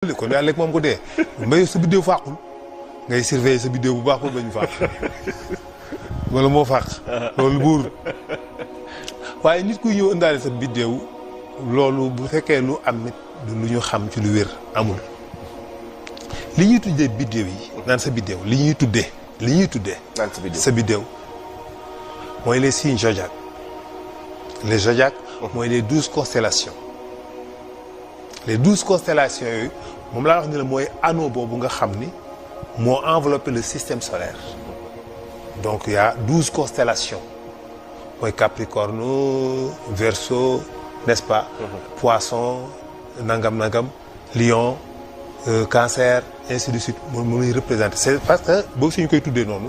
kon yàlla lekk moom ko dee mbay sa biddéew fàqul ngay surveiller sa biddéew bu baax pour bañ fàq wala moo fàq loolu buur waaye nit kuy ñëw indaale sa biddéew loolu bu fekkee lu am nit du lu ñu xam ci lu wér amul li ñuy tuddee biddéew yi naan sa biddéew li ñuy tuddee naan sa biddéew mooy les signes zodiaques les zodiaques mooy les 12 constellations les 12 constellations yooyu moom laa wax ni la mooy anneau boobu nga xam ni moo enveloppé le système solaire donc il y a 12 constellations mooy Capricorne Verseau n'est-ce pas Poisson nangam Lion Cancer ainsi de suite moom lay représenté c'est parce que boobu suñu koy tuddee noonu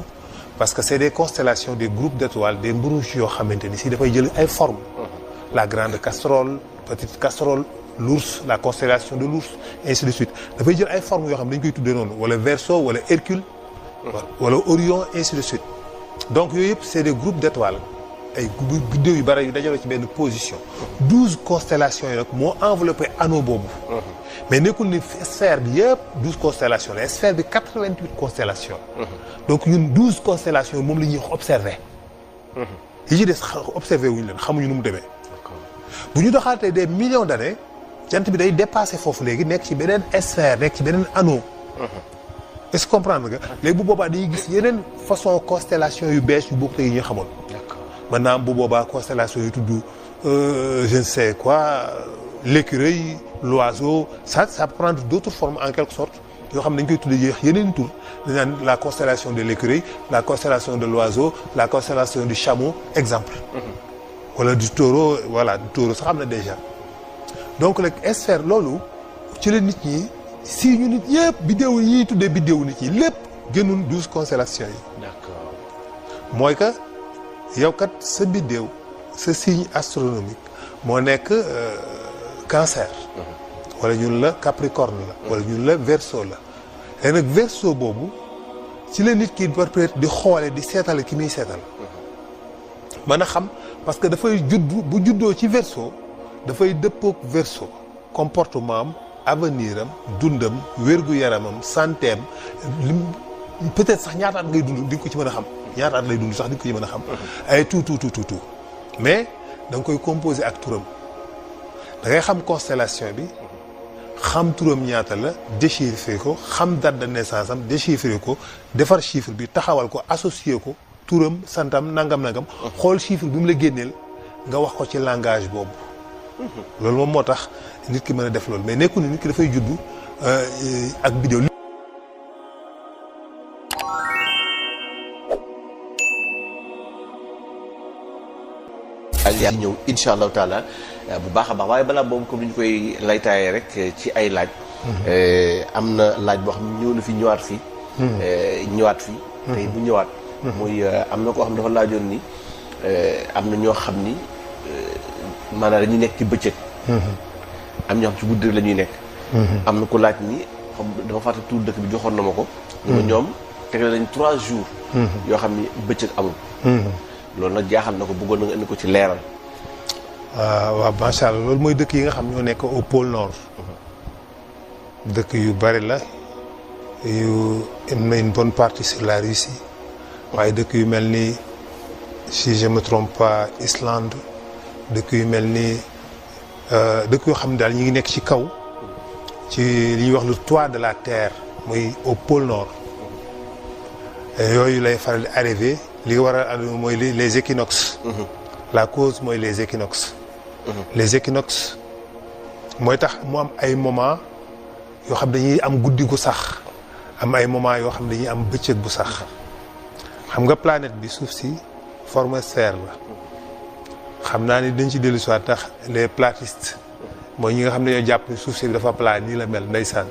parce que c'est des constellations des groupes d'étoiles des mbrouches yoo xamante ni si dafay jël ay formes la grande casserole petite casserole l'ours la constellation de l'ours ainsi de suite dafay jël ay formes yoo xam ne dañ koy tuddee noonu wala Verseau wala Hercule wala Orion ainsi de suite donc yooyu yëpp c'est des groupes d'étoiles ay biddéew yu bari yu dajaloo ci benn position 12 constellations yi nag moo enveloppé anneau boobu mais nekkul ni sphère bi yëpp 12 constellations la sphère bi 88 constellations donc ñun 12 constellations yi moom la ñuy observer yi ci des observer wuñu leen xamuñu nu mu demee bu ñu doxaatee des millions d'années jant bi day dépasser foofu léegi nekk ci beneen sphère nekk ci beneen anneau est-ce que comprendre nga léegi bu boobaa dañuy gis yeneen façon constellation yu bees yu bokk te yi ñu xamoon maintenant bu boobaa constellation yu tudd je ne sais quoi l'écureuil l'oiseau ça prend d'autres formes en quelque sorte yoo xam ne dañ koy tuddee yeneen tur dañ naan la constellation de l'écureuil la constellation de l'oiseau la constellation du chameau exemple wala du taureau voilà du taureau sax xam na déjà donc nag sphère loolu ci la nit ñi si ñu nit yëpp biddéew yi ñuy tuddee biddéewu nit ñi lépp gënul 12 constellations yi d'accord mooy que yow kat sa biddéew sa signe astronomique moo nekk cancer wala ñun la capricorne la wala ñun la verseau la léegi nag verseau boobu ci la nit ki peut-être di xoole di seetale ki muy seetal mën a xam parce que dafay bu juddoo ci verseau dafay dëppook verseau comportement am avenir am dundam wér-gu-yaramam santé am lim peut-être sax ñaata at ngay dund di nga ko ci mën a xam ñaata at lay dund sax di nga ko ci mën a xam ay tout mais da nga koy composé ak turam da ngay xam constellation bi xam turam ñaata la déchiffrer ko xam date de naissance am déchiffrer ko defar chiffre bi taxawal ko associer ko turam santam nangam xool chiffre bi mu la génneel nga wax ko ci langage boobu loolu moom moo tax nit ki mën a def loolu mais nekkul ni nit ki dafay juddu ak bidéo yaa ñëw insha allahu taala bu baax a baax waaye balaa boobu comme ni ñu koy laytaayee rek ci ay laaj am na laaj boo xam ne ñëw na fi ñëwaat fi tey bu ñëwaat muy am na koo xam dafa laajoon ni am na ñoo xam ni maanaam dañuy nekk ci bëccëg am ñoo xam ci guddi la ñuy nekk am na ko laaj ni xam dafa fàtte tuur dëkk bi joxoon na ma ko ñu ma ñoom tegle nañ 3 jours yoo xam ni bëccëg amul loolu nag jaaxal na ko bëggoon na nga indi ko ci leeral waaw macha allah loolu mooy dëkk yi nga xam ñoo nekk au pôle nord dëkk yu bari la yu am na une bonne partie sur la Russie waaye dëkk yu mel ni si je me trompe pas Islande dëkk yu mel ni dëkk yoo xam ne daal ñu ngi nekk ci kaw ci li ñuy wax le toit de la terre muy au pôle nord yooyu lay faral di arrivé li war a mooy les équinoxes la cause mooy les équinoxes les équinoxes mooy tax mu am ay moment yoo xam dañuy am guddi gu sax am ay moment yoo xam dañuy am bëccëg bu sax xam nga planète bi suuf si forme sphère la xam naa ni dañ ci dellu soit tax les platistes mooy ñi nga xam ne ñoo jàpp ni suuf si dafa plat nii la mel ndeysaan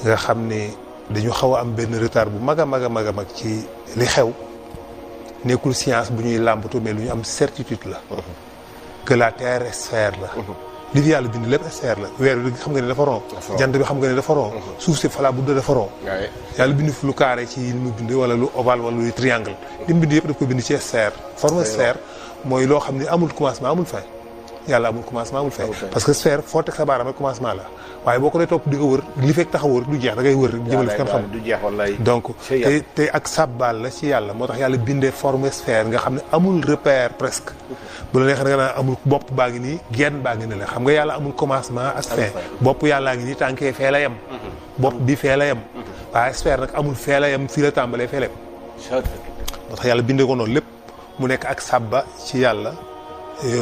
nga xam ni dañu xaw a am benn retard bu mag a mag ci li xew nekkul science bu ñuy làmbatu mais lu ñu am certitude la que la terre est sphère la li fi yàlla bind lépp sphère la weer bi xam nga ne dafa rond jant bi xam nga ne dafa rond suuf si fala bu dafa rond yàlla bind fi lu carré ci li mu bind wala lu ovale wala lu triangle li mu bind yëpp daf ko bind ci sphère forme sphère mooy loo xam ne amul commencement amul fin yàlla amul commencement amul fin parce que sphère foo teg sa baaraam rek commencement la waaye boo ko dee topp di ko wër li fekk tax a wër du jeex da ngay wër jëmale fi kan xam du jeex wallaay donc te ak sàbbaal la ci yàlla moo tax yàlla bindee forme sphère nga xam ne amul repère presque bu la neexee nga naan amul bopp baa ngi nii genn baa ngi ne la xam nga yàlla amul commencement ak fin bopp yàllaa ngi nii tànkee fee la yem bopp bi fee la yem waaye sphère nag amul fee la yem fii la tàmbalee fee la yem moo tax yàlla bindee ko noonu lépp mu nekk ak sàbba ci yàlla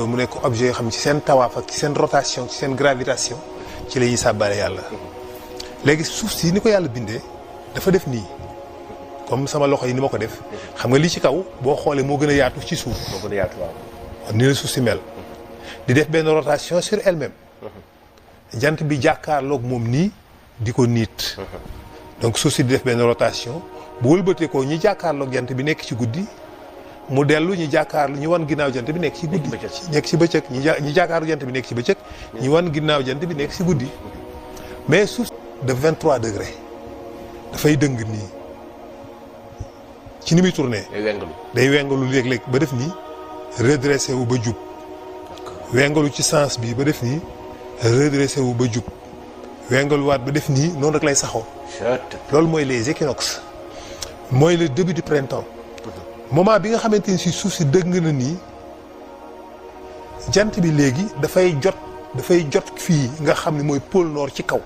mu nekk objet yoo xam ne ci seen tawaaf ak ci seen rotation ci seen gravitation ci la ñuy sàbbaale yàlla léegi suuf si ni ko yàlla bindee dafa def nii comme sama loxo yi ni ma ko def xam nga li ci kaw boo xoolee moo gën a yaatu ci suuf moo gën a yaatu waaw ni la suuf si mel di def benn rotation sur elle-même jant bi jàkkaarloog moom nii di ko niit donc suuf si di def benn rotation bu wëlbatee ko ñi jàkkaarloog jant bi nekk ci guddi mu dellu ñu jàkkaarlu ñu wan ginnaaw jant bi nekk ci guddi nekk ci bëccëg ñi jàkkaarlu jant bi nekk ci bëccëg ñu wan ginnaaw jant bi nekk ci guddi mais suuf de 23 degrés dafay dëng nii ci ni muy tourné day wengalu léeg-léeg ba def nii redressé wu ba jub wengalu ci sens bi ba def nii redressé wu ba jub wengaluwaat ba def nii noonu rek lay saxoo loolu mooy les équinoxes mooy le début du printemps moment bi nga xamante ni si suuf si dëgg na nii jant bi léegi dafay jot fii nga xam ne mooy pôle nord ci kaw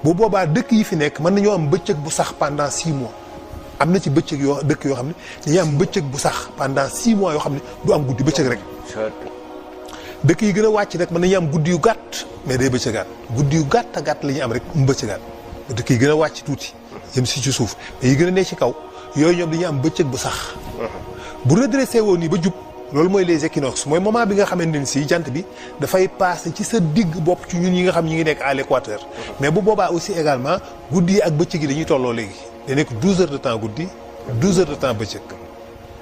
bu boobaa dëkk yi fi nekk mën nañoo am bëccëg bu sax pendant 6 mois am na ci bëccëg dëkk yoo xam ne dañuy am bëccëg bu sax pendant 6 mois yoo xam ne du am guddi bëccëg rek dëkk yi gën a wàcc rek mën nañu am guddi yu gàtt mais day bëccëgaat guddi yu gàtt a gàtt la ñuy am rek mu bëccëgaat dëkk yi gën a wàcc tuuti jëm si ci suuf mais yi gën a ne ci kaw yooyu ñoom dañuy am bëccëg bu sax bu redressé woon nii ba jub loolu mooy les équinoxes mooy moment bi nga xamante ni si jant bi dafay passé ci sa digg bopp ci ñun ñi nga xam ñi ngi nekk à l'équateur mais bu boobaa aussi également guddi yi ak bëccëg yi dañuy tolloo léegi da nekk 12 heures de temps guddi 12 heures de temps bëccëg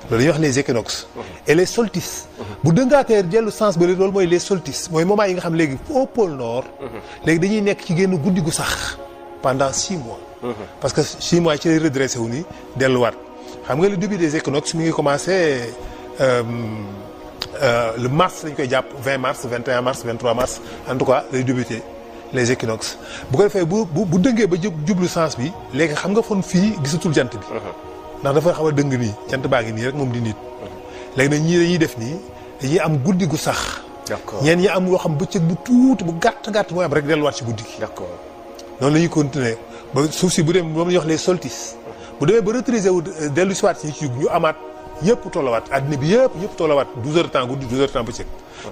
loolu dañuy wax les équinoxes et les solstices bu dëngaatee dellu sens ba loolu mooy les solstices mooy moment yi nga xam léegi au pôle nord léegi dañuy nekk ci génn guddi gu sax pendant 6 mois parce que 6 mois ci lay redressé wu ni delluwaat xam nga le début des équinoxes mi ngi commencé le mars lañ koy jàpp 20 mars 21 mars 23 mars en tout cas lay débuté les équinoxes bu ko defee bu dëngee ba jublu sens bi léegi xam nga fon fii gisatul jant bi ndax dafa xaw a dëng nii jant baa ngi nii rek moom di nit léegi nag ñii dañuy def nii dañuy am guddi gu sax ñeen ñi am yoo xam bëccëg bu tuuti bu gàtt mooy am rek delluwaat ci guddi gi noonu la ñuy continuer ba suuf si bu dem moom la ñuy wax les solstices bu demee ba retraiser wu dellu si waat si ci ñu amaat yëpp tollawaat àddina bi yëpp tollawaat 12 heures de temps guddi 12 heures de temps bëccëg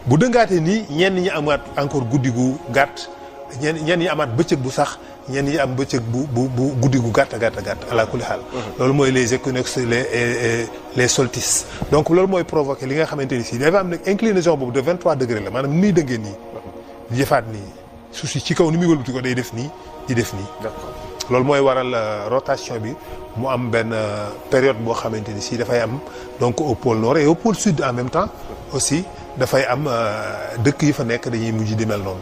bu dëngaatee nii ñenn ñi amaat encore guddi gu gàtt ñenn ñi amaat bëccëg bu sax ñenn ñi am bëccëg bu guddi gu gàtt ala kulli xaal loolu mooy les équinoxes les solstices donc loolu mooy provoqué li nga xamante ni si dafa am nag inclinaison boobu de 23 degrés la maanaam ni muy dëngee nii di jëfaat nii suuf si ci kaw ni muy wëlbati ko day def nii di def nii loolu mooy waral rotation bi mu am benn période boo xamante ni si dafay am donc au pôle nord et au pôle sud en même temps aussi dafay am dëkk yi fa nekk dañuy mujj di mel noonu.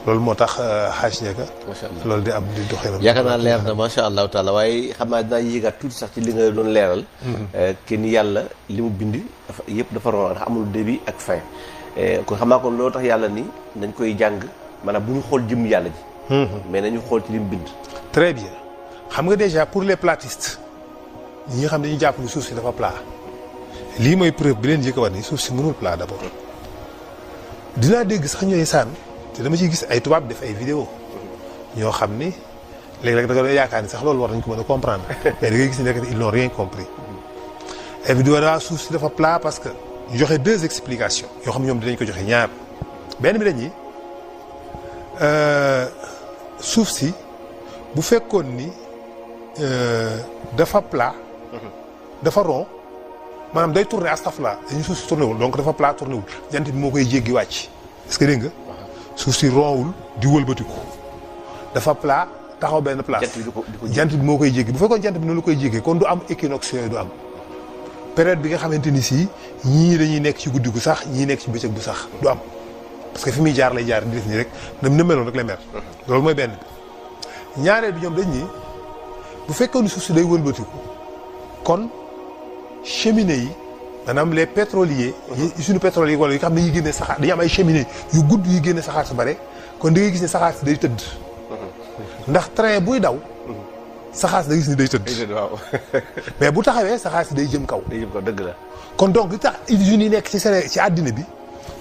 loolu moo tax xaaj njëkk. macha allah loolu di am di doxee noonu. yaakaar naa leer na macha allahu taala waaye xam naa dinaa yéegaat tuuti sax ci li nga doon leeral. kenn yàlla li mu bind dafa yëpp dafa ron ndax amul début ak fin. kon xam naa kon loolu tax yàlla ni nañ koy jàng maanaam bu ñu xool jëm yàlla ji. mais nañu xool ci li mu bind. très bien xam nga déjà pour les platistes ñi nga xam dañuy jàpp ni suuf si dafa plat lii mooy preuve bi leen njëkk a war ni suuf si mënul plat d'abord dinaa dégg sax ñooy sànn te dama ciy gis ay tubaab def ay vidéo ñoo xam ni léeg-léeg da nga doon yaakaar ni sax loolu war nañ ko mën a comprendre mais da ngay gis ni rek ils n'ont rien compris et vidéo daa suuf si dafa plat parce que ñu joxe 2 explications yoo xam ñoom dinañ ko joxe ñaar benn bi dañuy suuf si bu fekkoon ni dafa plat dafa rond maanaam day tourner astafurlah dañuy suuf si tourné wul donc dafa plat tourné wul jant bi moo koy jéggi wàcc est-ce que dégg nga suuf si rond wul di wëlbatiku dafa plat taxaw benn place jant bi moo koy jéggi bu fekkoon jant bi noonu la koy jéggee kon du am équinoxe yooyu du am période bi nga xamante ni si ñii dañuy nekk ci guddi gu sax ñii nekk ci bëccëg bu sax du am parce que fi muy jaar lay jaar di def nii rek nam na meloon rek lay mer loolu mooy benn bi ñaareel bi ñoom dañ ni bu fekkoon ni suuf si day wëlbatiku kon cheminée yi maanaam les pétroliers. usine pétrolier wala yi nga xam ne dañuy génne saxaar dañuy am ay cheminées yu gudd yuy génne saxaar su bare kon da ngay gis ne saxaar si day tëdd. ndax train buy daw. saxaar si da gis ni day tëdd. waaw. mais bu taxawee saxaar si day jëm kaw. day jëm kaw dëgg la. kon donc li tax usines yi nekk ci Sénégal ci àddina bi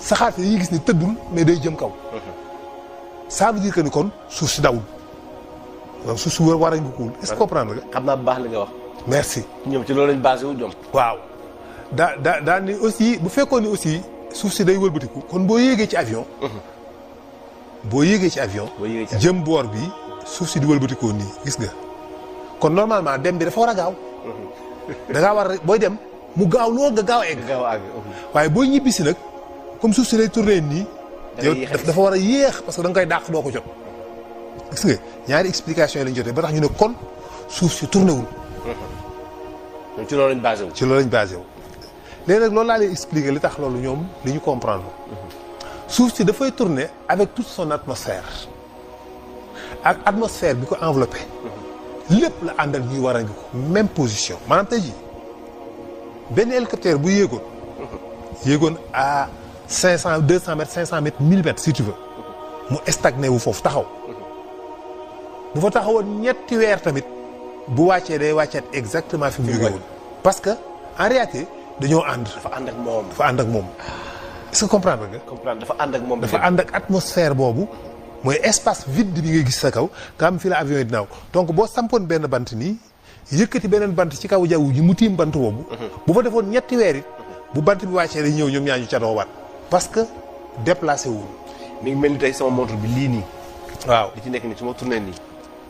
saxaar si dañuy gis ni tëddul mais day jëm kaw. ça veut dire que ni kon suuf si dawul. donc suuf si war a ngi kuul est-ce que comprendre nga. xam naa bu baax li nga wax. merci. ñoom ci loolu lañ basé wu ñoom. waaw daa ni aussi bu fekkoon ni aussi suuf si day wëlbatiku kon boo yéegee ci avion. boo yéegee ci avion. jëm boor bi suuf si di wëlbatikoo nii gis nga. kon normalement dem bi dafa war a gaaw. da ngaa war a booy dem mu gaaw lool nga gaaw a egg. waaye booy ñibbisi nag comme suuf si lay tourné nii. yow dafa war a yéex parce que da nga koy dàq doo ko jot. gis nga ñaari explication yi lañ jotee ba tax ñu ne kon suuf si tourné wul. ci loolu lañ basé wu. ci loolu lañ basé wu. léegi nag loolu laa lay expliquer li tax loolu ñoom li ñu comprendre. suuf si dafay tourner avec toute son atmosphère ak atmosphère bi ko enveloppé. lépp la àndal ñuy war a ngi ko même position maanaam tey jii benn hélicoptère bu yéegoon. yéegoon à 500 200 mètres 500 mètres 1000 mètres si tu veux. mu stagné wu foofu taxaw. bu fa taxawoon ñetti weer tamit bu wàccee day wàcceet exactement fi mu jóge woon. parce que en réalité dañoo ànd. dafa ànd ak moom. dafa ànd ak moom. est-ce que comprendre nga. comprendre dafa ànd ak moom. dafa ànd ak atmosphère boobu. mooy espace vide bi ngay gis sa kaw nga xam fi la avion yi dinaaw donc boo sampoon benn bant nii yëkkati beneen bant ci kaw jaww ji mu tiim bant boobu. bu fa defoon ñetti weer it bu bant bi wàccee day ñëw ñoom ñaa ñu catoo waat parce que déplacé wul. mi ngi mel ni tey sama montre bi lii nii. waaw li ci nekk nii su ma tourné nii.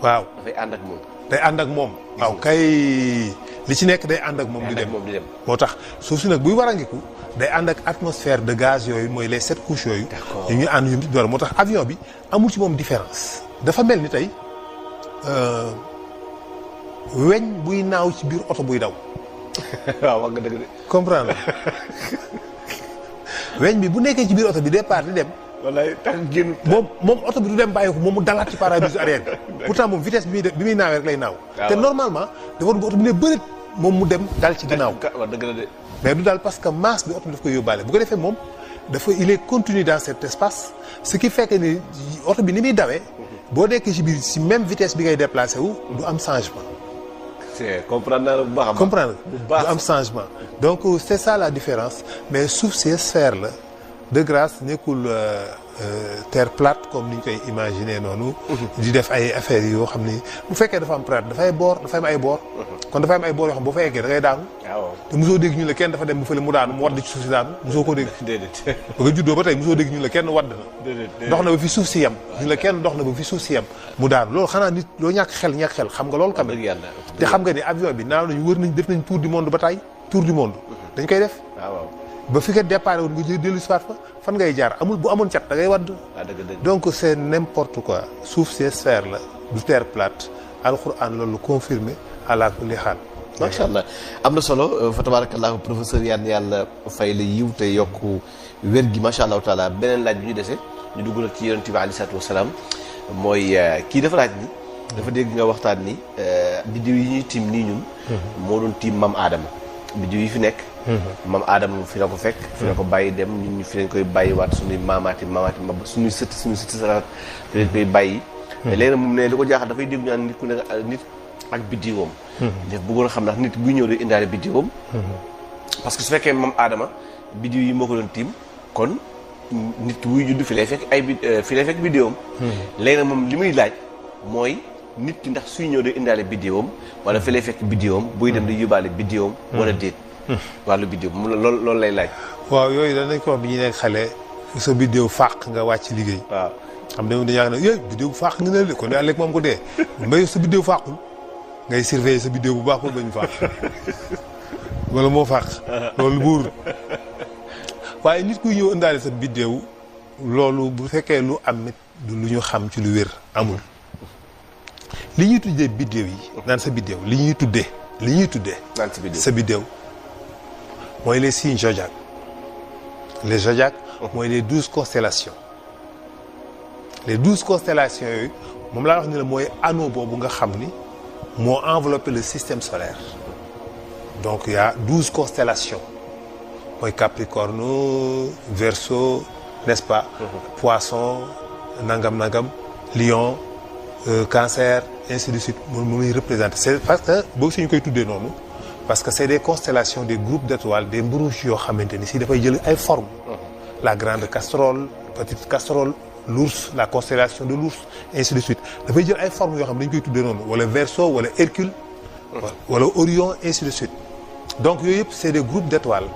waaw dafay ànd ak moom. day ànd ak moom. waaw kay li ci nekk day ànd ak moom di dem moo tax suuf si nag buy warangiku day ànd ak atmosphère de gaz yooyu mooy les 7 couches yooyu. yu ñuy ànd yu door moo tax avion bi amul ci moom différence. dafa mel ni tey weñ buy naaw ci biir oto buy daw. waaw wax nga dëgg de. comprendre weñ bi bu nekkee ci biir oto bi départ di dem. wallaay tax génn. moom oto bi du dem bàyyi ko moom mu dalaat ci pare-brise arrière bi pourtant moom vitesse bi muy def bi muy naawee rek lay naaw. te normalement dafa doon oto bi ne bëreet moom mu dem dal ci ginnaaw. waaw dëgg la de. mais du daal parce que masse bi oto bi daf koy yóbbaale bu ko defee moom dafa il est continu dans cet espace ce qui fait que ni oto bi ni muy dawee. boo nekkee ci biir ci même vitesse bi ngay déplacé wu du am changement. c'est comprendre naa la bu baax. comprendre du am changement. donc c'est ça la différence mais suuf si sphère la. de grâce nekkul terre plate comme ni ñu koy imaginer noonu. di def ay affaires yoo xam ni bu fekkee dafa am plate dafay boor dafa am ay boor. kon dafa am ay boor yoo xam boo fa eggee da ngay daanu. waaw te mosoo dégg ñu la kenn dafa dem bu fële mu daanu mu wadd ci suuf si daanu mosoo ko dégg. déedéet. ba nga juddoo ba tey mosoo dégg ñu la kenn wadd na. déedéet dox na ba fi suuf si yem. ñu la kenn dox na ba fi suuf si yem mu daanu loolu xanaa nit loo ñàkk xel xam nga loolu. dëgg yàlla te xam nga ni avion bi naaw nañu wër nañ def nañ tour du monde ba tey tour du monde dañ koy def. waaw ba fi nga départ woon nga jël dellu si waat fa fan ngay jaar amul bu amoon cat da ngay wadd. donc c'est n'importe quoi suuf si sphère la du terre plate alxuraan loolu confirmé ala kulli xaal. macha allah am na solo fa tabarakallahu professeur yàlla fay la yiw te yokk wér gi macha allahu taala beneen laaj bi ñu dese ñu dugg nag ci yonent bi aleyhi salaatu wasalaam mooy kii dafa laaj ni. dafa dégg nga waxtaan ni biddiw yi ñuy tiim nii ñun. moo doon tiim maam Adama biddiw yi fi nekk. maam Adama fi la ko fekk. fi la ko bàyyi dem ñun ñu fi lañ koy bàyyiwaat suñuy maamaati ba suñuy sët salaat fi lañ koy bàyyi. léegi nag moom ne li ko jaaxal dafay dégg ñu naan nit ku nekk nit ak biddiwam. def bëggoon xam ndax nit buy ñëw day indaale biddiwam. parce que su fekkee maam Adama biddiw yi moo ko doon tiim kon nit wuy judd fi lay fekk fi lay fekk biddiwam. léegi nag moom li muy laaj mooy. nit ki ndax suy ñëw day indaale biddiwam wala fi lay fekk biddiwam buy dem di yóbbaale biddiwam wala déet wàllu biddiw loolu lay laaj. waaw yooyu danañ ko wax bi ñu nekk xale sa biddiw fàq nga wàcc liggéey. waaw xam ne dañu yaakaar ne yooyu biddiw fàq nga ne la kon daal léegi moom ko dee mbéy sa biddiw fàqul ngay surveiller sa biddiw bu baax pour bañ fàq wala moo fàq loolu buur waaye nit kuy ñëw indaale sa biddiw loolu bu fekkee lu am it du lu ñu xam ci lu wér amul. li ñuy tuddee biddéew yi naan sa biddéew li ñuy tuddee naan sa biddéew mooy les signes zodiaques les zodiaques mooy les 12 constellations les 12 constellations yooyu moom laa wax ni la mooy anneau boobu nga xam ni moo enveloppé le système solaire donc il y a 12 constellations mooy Capricorne Verseau n'est-ce pas. Poisson nangam Lion Cancer ainsi de suite mu muy représenter c'est parce que boo suñu koy tuddee noonu parce que c'est des constellations des groupes d'étoiles des mbrouches yoo xamante ni si dafay jël ay formes. La grande casserole petite casserole l'ours la constellation de l'ours ainsi de suite dafay jël ay formes yoo xam ne dañu koy tuddee noonu wala Verseau wala Hercule. wala Orion ainsi de suite donc yooyu yëpp c'est des groupes d'étoiles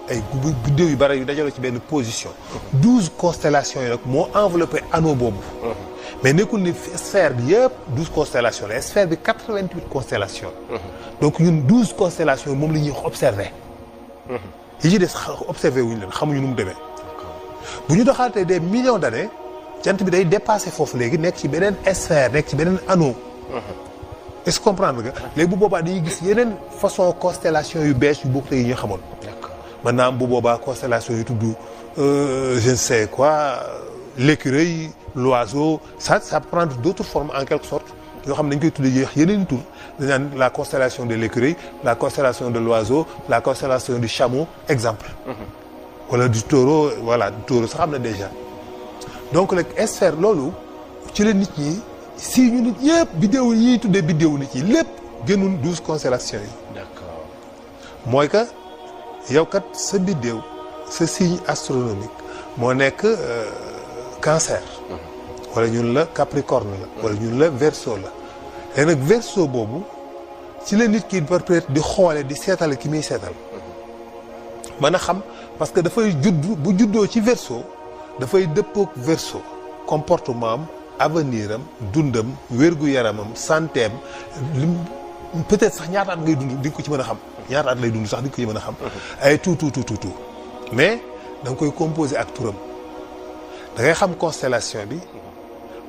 ay biddéew yu bari yu dajaloo ci benn position 12 constellations yi nag moo enveloppé anneau boobu mais nekkul ni sphère bi yëpp 12 constellations la sphère bi 88 constellations donc ñun 12 constellations yi moom la ñuy observer yi ci des observer wuñu leen xamuñu nu mu demee bu ñu doxaatee des millions d'années jant bi day dépasser foofu léegi nekk ci beneen sphère nekk ci beneen anneau est-ce que comprendre nga léegi bu boobaa dañuy gis yeneen façon constellation yu bees yu bokk yi ñu xamoon maintenant bu boobaa constellation yu tudd je ne sais quoi l'écureuil l'oiseau ça prend d'autres formes en quelque sorte yoo xam ne dañ koy tuddee yeneen tur dañ naan la constellation de l'écureuil la constellation de l'oiseau la constellation du chameau exemple wala du taureau voilà du taureau sax xam na déjà donc nag sphère loolu ci la nit ñi si ñu nit yëpp biddéew yi tuddee biddéew nit yi lépp gënul 12 constellations yi. D'accord. mooy que yow kat sa biddéew sa signe astronomique moo nekk cancer. wala ñun la capricorne la. wala ñun la verseau la. léegi nag verseau boobu ci la nit ki peut-être di xoole di seetal ki muy seetal. mën a xam parce que dafay bu juddoo ci verseau dafay dëppook verseau comportement am. avenir am dundam wér-gu-yaramam santeem lim peut-être sax ñaata at ngay dund di nga ko ci mën a xam ñaata at lay dund sax di nga ko ci mën a xam ay tout mais da nga koy composer ak turam da ngay xam constellation bi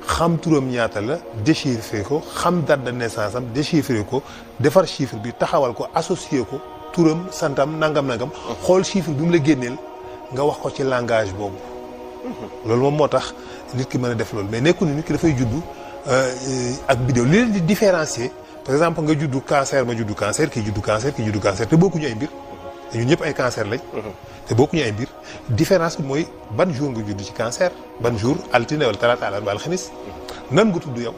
xam turam ñaata la déchiffrer ko xam date de naissance am déchiffrer ko defar chiffre bi taxawal ko associer ko turam santam nangam xool chiffre bi mu la génneel nga wax ko ci langage boobu loolu moom moo tax nit ki mën a def loolu mais nekkul ni nit ki dafay juddu ak bidéo li leen di différencier par exemple nga juddu cancer ma juddu cancer kii juddu cancer kii juddu cancer te bokkuñu ay mbir te ñun ñëpp ay cancer lañ. te bokkuñu ay mbir différence bi mooy ban jour nga juddu ci cancer ban jour altine wala talaata àllarba alxamis nan nga tudd yow.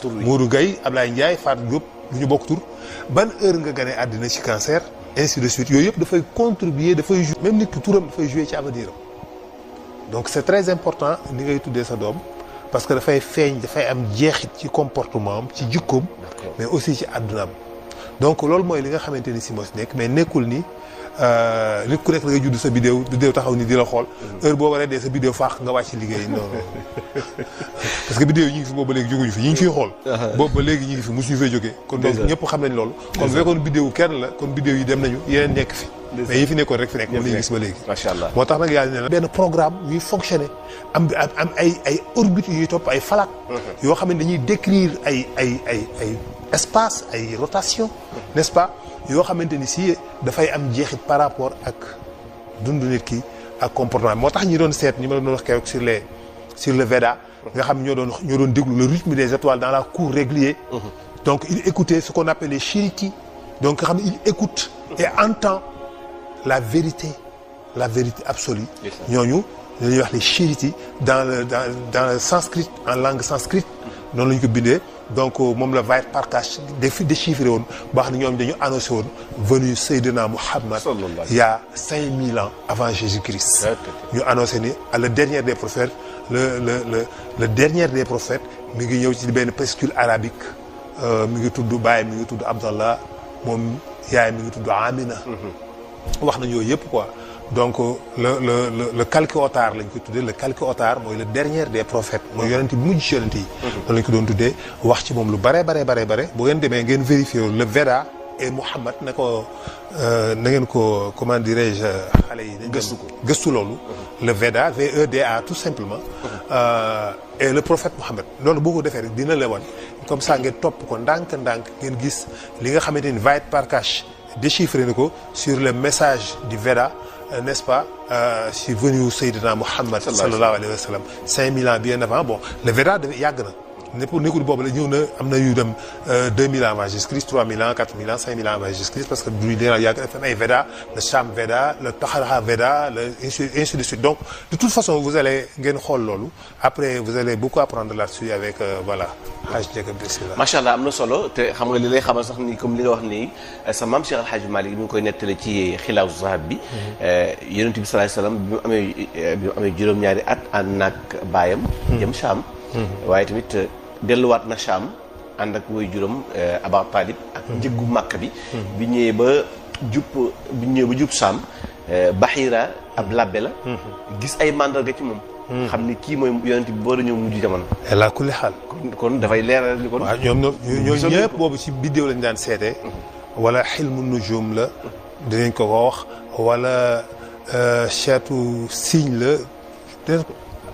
tur bi Modou Gueye Ablaye Ndiaye Fatou Diop lu ñu bokk tur ban heure nga gane àddina ci cancer ainsi de suite yooyu yëpp dafay contribuer dafay jouer même nit ki turam dafay jouer ci avenir am donc c'est très important ni ngay tuddee sa doom parce que dafay feeñ dafay am jeexit ci comportement am ci jikkoom mais aussi ci àddunaam donc loolu mooy li nga xamante ni si moo si nekk mais nekkul ni nit ku nekk da ngay judd sa bidéew taxaw ni di la xool heure boo waree dee sa bidéew faax nga wàcc liggéey non parce que bidéew yi ñu ngi fi boobu ba léegi jóguñu fi ñi ngi fiy xool boobu ba léegi ñi ngi fi mosuñu fay jógee kon donc ñëpp xam nañ loolu kon bu fekkoon bidéew kenn la kon bidéew yi dem nañu yeneen nekk fi mais yi fi nekkoon rek fi nekk moom la ñu gis ba léegi macha allah moo tax nag yàlla ne la benn programme yuy fonctionner am ay orbites yuy topp ay falak yoo xam ne dañuy décrire ay espace ay rotation n'est-ce pas yoo xamante ni si dafay am jeexit par rapport ak dundu nit ki ak comportement moo tax ñi doon seet ñi ma doon wax keroog sur le Veda nga xam ñoo doon déglu le rythme des étoiles dans la cour régulier donc il écoutait ce qu'on appelle les Shiriti donc nga xam ne il écoute et entend la vérité absolue ñooñu la ñuy wax les Shiriti dans le sanskrit en langue sanskrit noonu la ñu ko bindee donc moom la Vayat Parkash déchiffré woon baax na ñoom dañu annoncé woon venue Seydina Muhammad il y a 5000 ans avant Jésus-Christ ñu annoncé ni le dernier des prophètes le dernier des prophètes mi ngi ñëw ci benn pescule arabique mi ngi tudd baay mi ngi tudd Abdallah moom yaay mi ngi tudd Amina wax nañ yooyu yëpp quoi donc le Kalki-Otar lañ ko tuddee le Kalki-Otar mooy le dernier des prophètes mooy yonent bi mujj ci yonent yi loolu lañ ko doon tuddee wax ci moom lu bare bu ngeen demee ngeen vérifier le Veda et Muhammad na ngeen ko comment dirais-je xale yi gëstu loolu le Veda VEDA tout simplement et le prophète Muhammad loolu boo ko defee rek dina la wan comme ça ngeen topp ko ndànk ngeen gis li nga xamante ni Vayat Parkash déchiffré na ko sur le message du Veda n'est-ce pas si venu Seydina Muhammad sallallahu alayhi wa sallam 5000 ans bien avant bon le Veda yàgg na nekkul boobu la ñëw na am na yu dem 2000 ans avant Jésus-Christ 3000 ans 4000 ans 5000 ans avant Jésus-Christ parce que du dina yàgg dafa am ay Veda le Sham Veda le Tahara Veda le ainsi de suite donc de toute façon vous allez ngeen xool loolu après vous allez beaucoup apprendre là-dessus avec voilà Hadj Ndiaga bismillah. macha allah am na solo te xam nga li lay xamal sax ni comme li nga wax nii sa maam Cheikh Al Hadj Malick mi ngi koy nettali ci Xilaasu Zahab bi. Yonent bi sallallahu alayhi wasallam bi mu amee juróom-ñaari at ànd naag baayam. jëm Sham. waaye tamit delluwaat na Sham ànd ak woy juróom Aba Talib ak njëggu Màkka bi. bi ñëwee ba jub Sham Bahira ab labbe la. gis ay mandarga ci moom. xam ni kii mooy yonent bi boo ñëw mujj jamono. ala kulli xaal. kon dafay leeral ni kon. waaw ñoom ñëpp boobu ci biddéew lañu daan seetee. wala xilmu nujum la. dinañ ko wax wala xeetu signe la.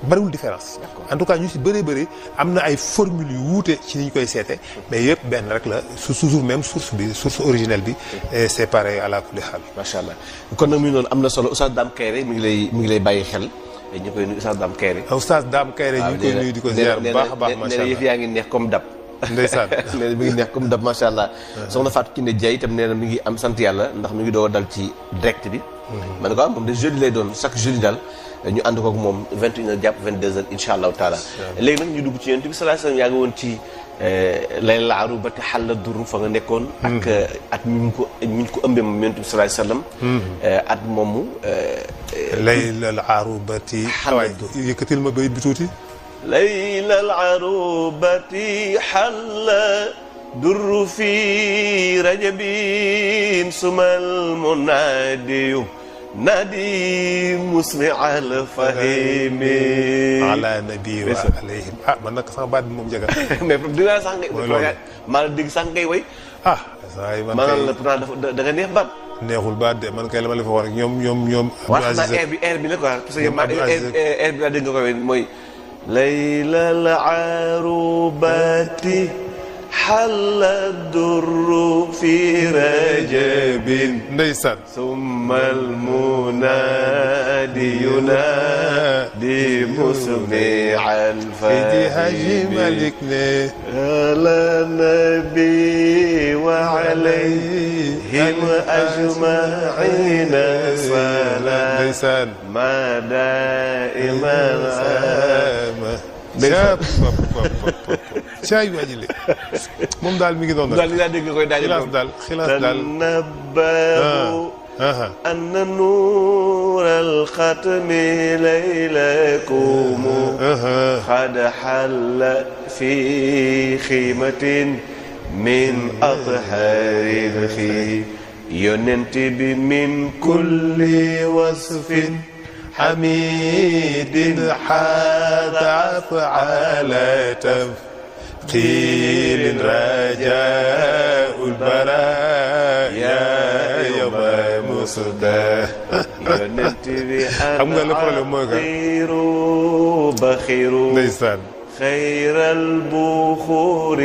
bariwul différence. en tout cas ñu si bëree bëri am na ay formules yu wuute ci ni ñu koy seete mais yëpp benn rek la toujours même source originelle bi. c'est pareil ala kulli xaal. macha allah kon nag muy noonu am na solo Oustaz Dame Kairé mi ngi lay bàyyi xel. ñu koy nuyu Oustaz Dame Kairé. Oustaz Dame Kairé ñu ngi koy nuyu di ko ziar bu baax a baax. macha allah nee na yëf yaa ngi neex comme dab. ndeysaan nee na mi ngi neex comme dab macha allah. soxna Fatou Kiné Diaye itam nee na mi ngi am sant yàlla ndax mi ngi doog a dal ci direct bi. ma ne ko moom de jeudi lay doon chaque jeudi daal ñu ànd koog moom 21h jàpp 22h incha allahu taala. léegi nag ñu dugg ci yonent bi sallallahu alayhi wasallam yaa ngi woon ci layla arubati xalla dur fa nga nekkoon. ak at mi ñu ko ëmbee moom yonent bi sallallahu alayhi wasallam. at moomu. layla arubati. xalla dur yëkkatil ma bayit bi tuuti. layla arubati xalla dur fi rajabin sumal munadiyu nadi musmi al fahimi ala nabi wa alayhim man nag sama baat bi moom jaga mais dinaa sax ngay maa la dégg sax ngay way say man maanaam la pourtant da nga neex baat neexul baat de man kay la ma la fa wax rek ñoom wax naa air bi la quoi parce que air bi laa dégg nga ko way mooy layla al arubati حل الدر في رجب ndeysaan ثم المنادي ينادي مسمع الفجر Haji Malick ne على النبي وعليهم أجمعين صلاة ndeysaan ما دائما caay waajile moom daal mi ngi doon daal li laa dégg koy daal xilaas daal tanabbahu anna nuur al-xatmi laylakum qad halla fi xiimatin min athharil fi yonent bi min kulli wasfin حميد حاذ أفعال تفقيل رجاء البرايا يوم مصدى xam nga le problème mooy que بخير ndeysaan خير البخور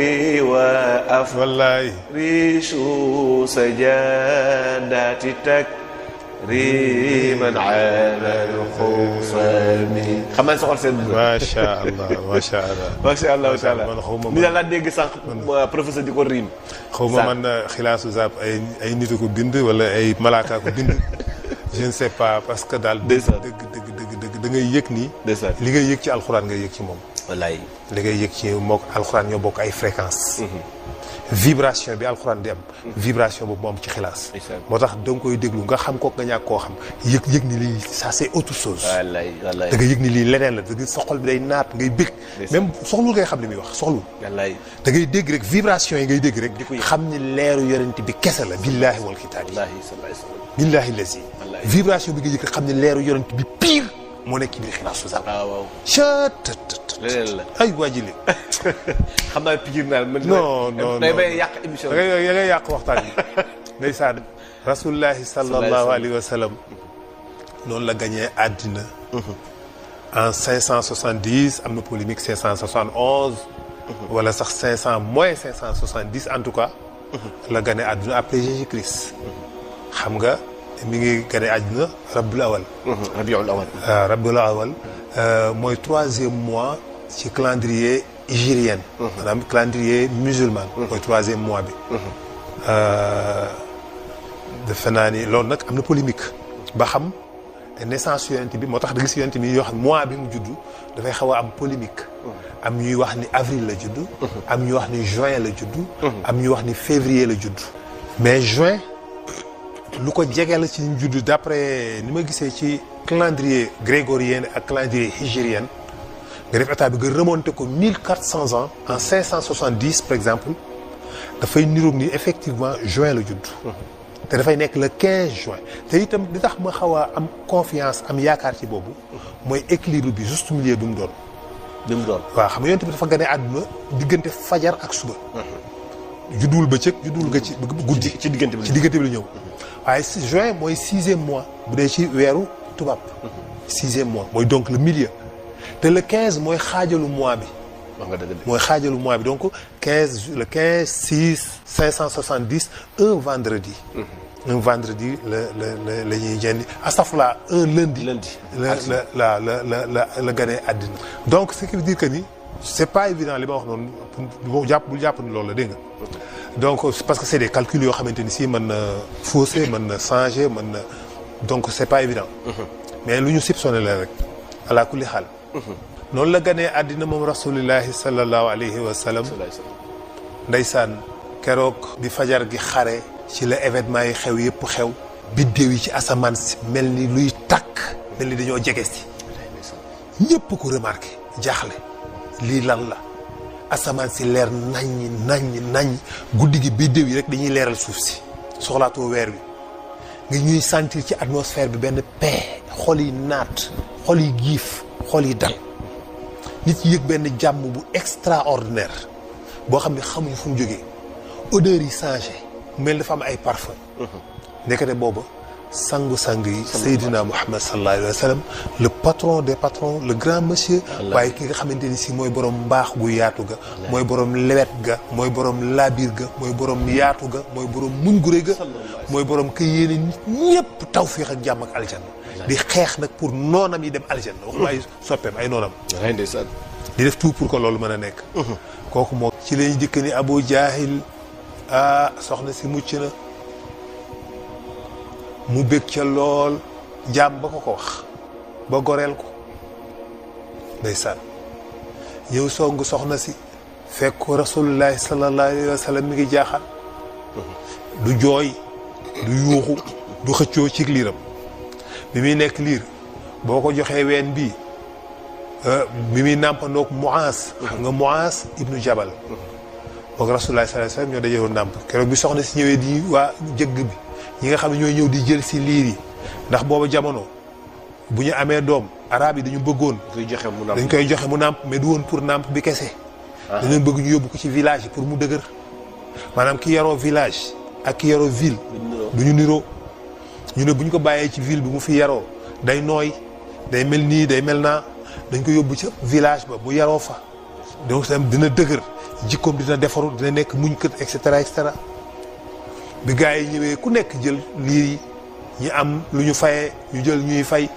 وأفريش سجادات riman ala al-khusami xam naa soxal seen macha allah macha allah macha allah taala man xaw ma ni la dégg sànq professeur di ko riim xaw ma man xilaasu zap ay nit ko bind wala ay malaaka ko bind je ne sais pas parce que daal dëgg da ngay yëg nii li ngay yëg ci alxuraan ngay yëg ci moom wallaay li ngay yëg ci mook alxuraan ñoo bokk ay fréquence vibration bi alxuraan di am vibration boobu moo am ci xilaas moo tax da nga koy déglu nga xam ko nga ñàkk koo xam yëg ni lii ça c'est autre chose wallaay wallaay da nga yëg ni lii leneen la da nga sa xol bi day naat ngay bég même soxlul ngay xam li muy wax soxlul wallaay da ngay dégg rek vibration yi ngay dégg rek xam ni leeru yonent bi kese la billaahi wal kitaabi billaahi lazi vibration bi nga yëg rek xam ni leeru yonent bi pire moo nekk ci biir xilaasu zap waaw leneen la ay waajile xam naa pigir naa non day bay yàq émission da ngay yàq waxtaan bi ndeysaan rasulullahi sallallahu alayhi wa sallam noonu la gañee àddina en 570 am na polémique 571 wala sax 500 moins 570 en tout cas la gane àdduna après Jésus-Christ xam nga mi ngi gane àdduna rabiul awal rabiul awal rabiul awal mooy 3e mois ci calendrier hégirienne. maanaam calendrier musulman. mooy 3e mois bi. defe naa ni loolu nag am na polémique. ba xam naissance yonent bi moo tax da gis yonent bi yoo xam mois bi mu juddu dafay xaw a am polémique. am ñuy wax ni avril la juddu. am ñuy wax ni juin la juddu. am ñuy wax ni février la juddu. mais juin lu ko jege la ci ñu juddu d'après ni ma gisee ci calendrier grégorien ak calendrier hégirien nga def état bi nga remonté ko 1400 ans en 570 par exemple dafay niroog ni effectivement juin la judd. te dafay nekk le 15 juin te itam li tax ma xaw a am confiance am yaakaar ci boobu mooy équilibre bi juste milieu bi mu doon. bi mu doon waaw xam nga yonent bi dafa gane àdduna diggante fajar ak suba. judduwul bëccëg judduwul nga ci guddi. ci diggante bi ci diggante bi la ñëw. waaye juin mooy 6e mois bu dee ci weeru tubaab. 6e mois mooy donc le milieu. te le 15 mooy xaajalu mois bi. wax nga dëgg mooy xaajalu mois bi donc 15 le 15 6 570 un vendredi. un vendredi la ñuy jëndi astafurlah un lundi. la gane àddina. donc ce qui veut dire que ni c'est pas évident li ma wax noonu bul jàpp ni loolu la dégg nga. donc parce que c'est des calculs yoo xamante ni si mën na fausser mën na changer mën na donc c'est pas évident. mais lu ñu soupçonné la rek ala kulli xaal. noonu la ganee àddina moom rasulillahi sallallahu alayhi wa sallam. ndeysaan keroog bi fajar gi xare. ci la événement yi xew yëpp xew. biddéew yi ci asamaan si mel ni luy takk. mel ni dañoo jege si. ñëpp ko remarqué jaaxle. lii lan la asamaan si leer naññ guddi gi biddéew yi rek dañuy leeral suuf si. soxlaatoo weer bi nga ñuy sentir ci atmosphère bi benn paix. xol yi naat xol yi giif xol yi dal. nit yi yëg benn jàmm bu extraordinaire boo xam ne xamuñu fu mu jógee odeur yi changé mel dafa am ay parfum ndekete booba sangu-sang yi Seydina Muhammad sallallahu alayhi wa sallam le patron des patrons le grand monsieur waaye ki nga xamante ni si mooy borom mbaax gu yaatu ga mooy borom lewet ga mooy borom labir ga mooy borom yaatu ga mooy borom muñ gu rëy ga mooy borom ka yéene nit ñëpp tawfiix ak jàmm ak aljanna di xeex nag pour noonam yi dem aljanna waxuma ay soppeem ay noonam di def tout pour que loolu mën a nekk kooku moo ci lañu jëkk ni Abu Jaahil soxna si mucc na mu bég ca lool jaam ba ko wax ba goreel ko ndeysaan ñëw song soxna si fekk ko rasulullahi sallallahu alayhi wa sallam mi ngi jaaxal du jooy du yuuxu du xëccoo ci liiram bi muy nekk liir boo ko joxee ween bii bi muy nàmpandoog Muaas xam nga Muaas ibnu Jabal boog rasulullahi sallallahu alayhi wa sallam ñoo dajewoon nàmp keroog bi soxna si ñëwee di waa jëgg bi ñi nga xam ne ñooy ñëw di jël si liir yi ndax booba jamono bu ñu amee doom arab yi dañu bëggoon dañ koy joxe mu nàmp mais du woon pour nàmp bi kese dañu bëgg ñu yóbbu ko ci village yi pour mu dëgër maanaam ki yaroo village ak ki yaroo ville du ñu niroo ñu ne bu ñu ko bàyyee ci ville bi mu fi yaroo day nooy day mel nii day mel naa dañ ko yóbbu ca village ba mu yaroo fa donc tam dina dëgër jikkoom dina defaru dina nekk muñ kët et cetera et cetera bi gars yi ñëwee ku nekk jël liir yi ñi am lu ñu fayee ñu jël ñuy fay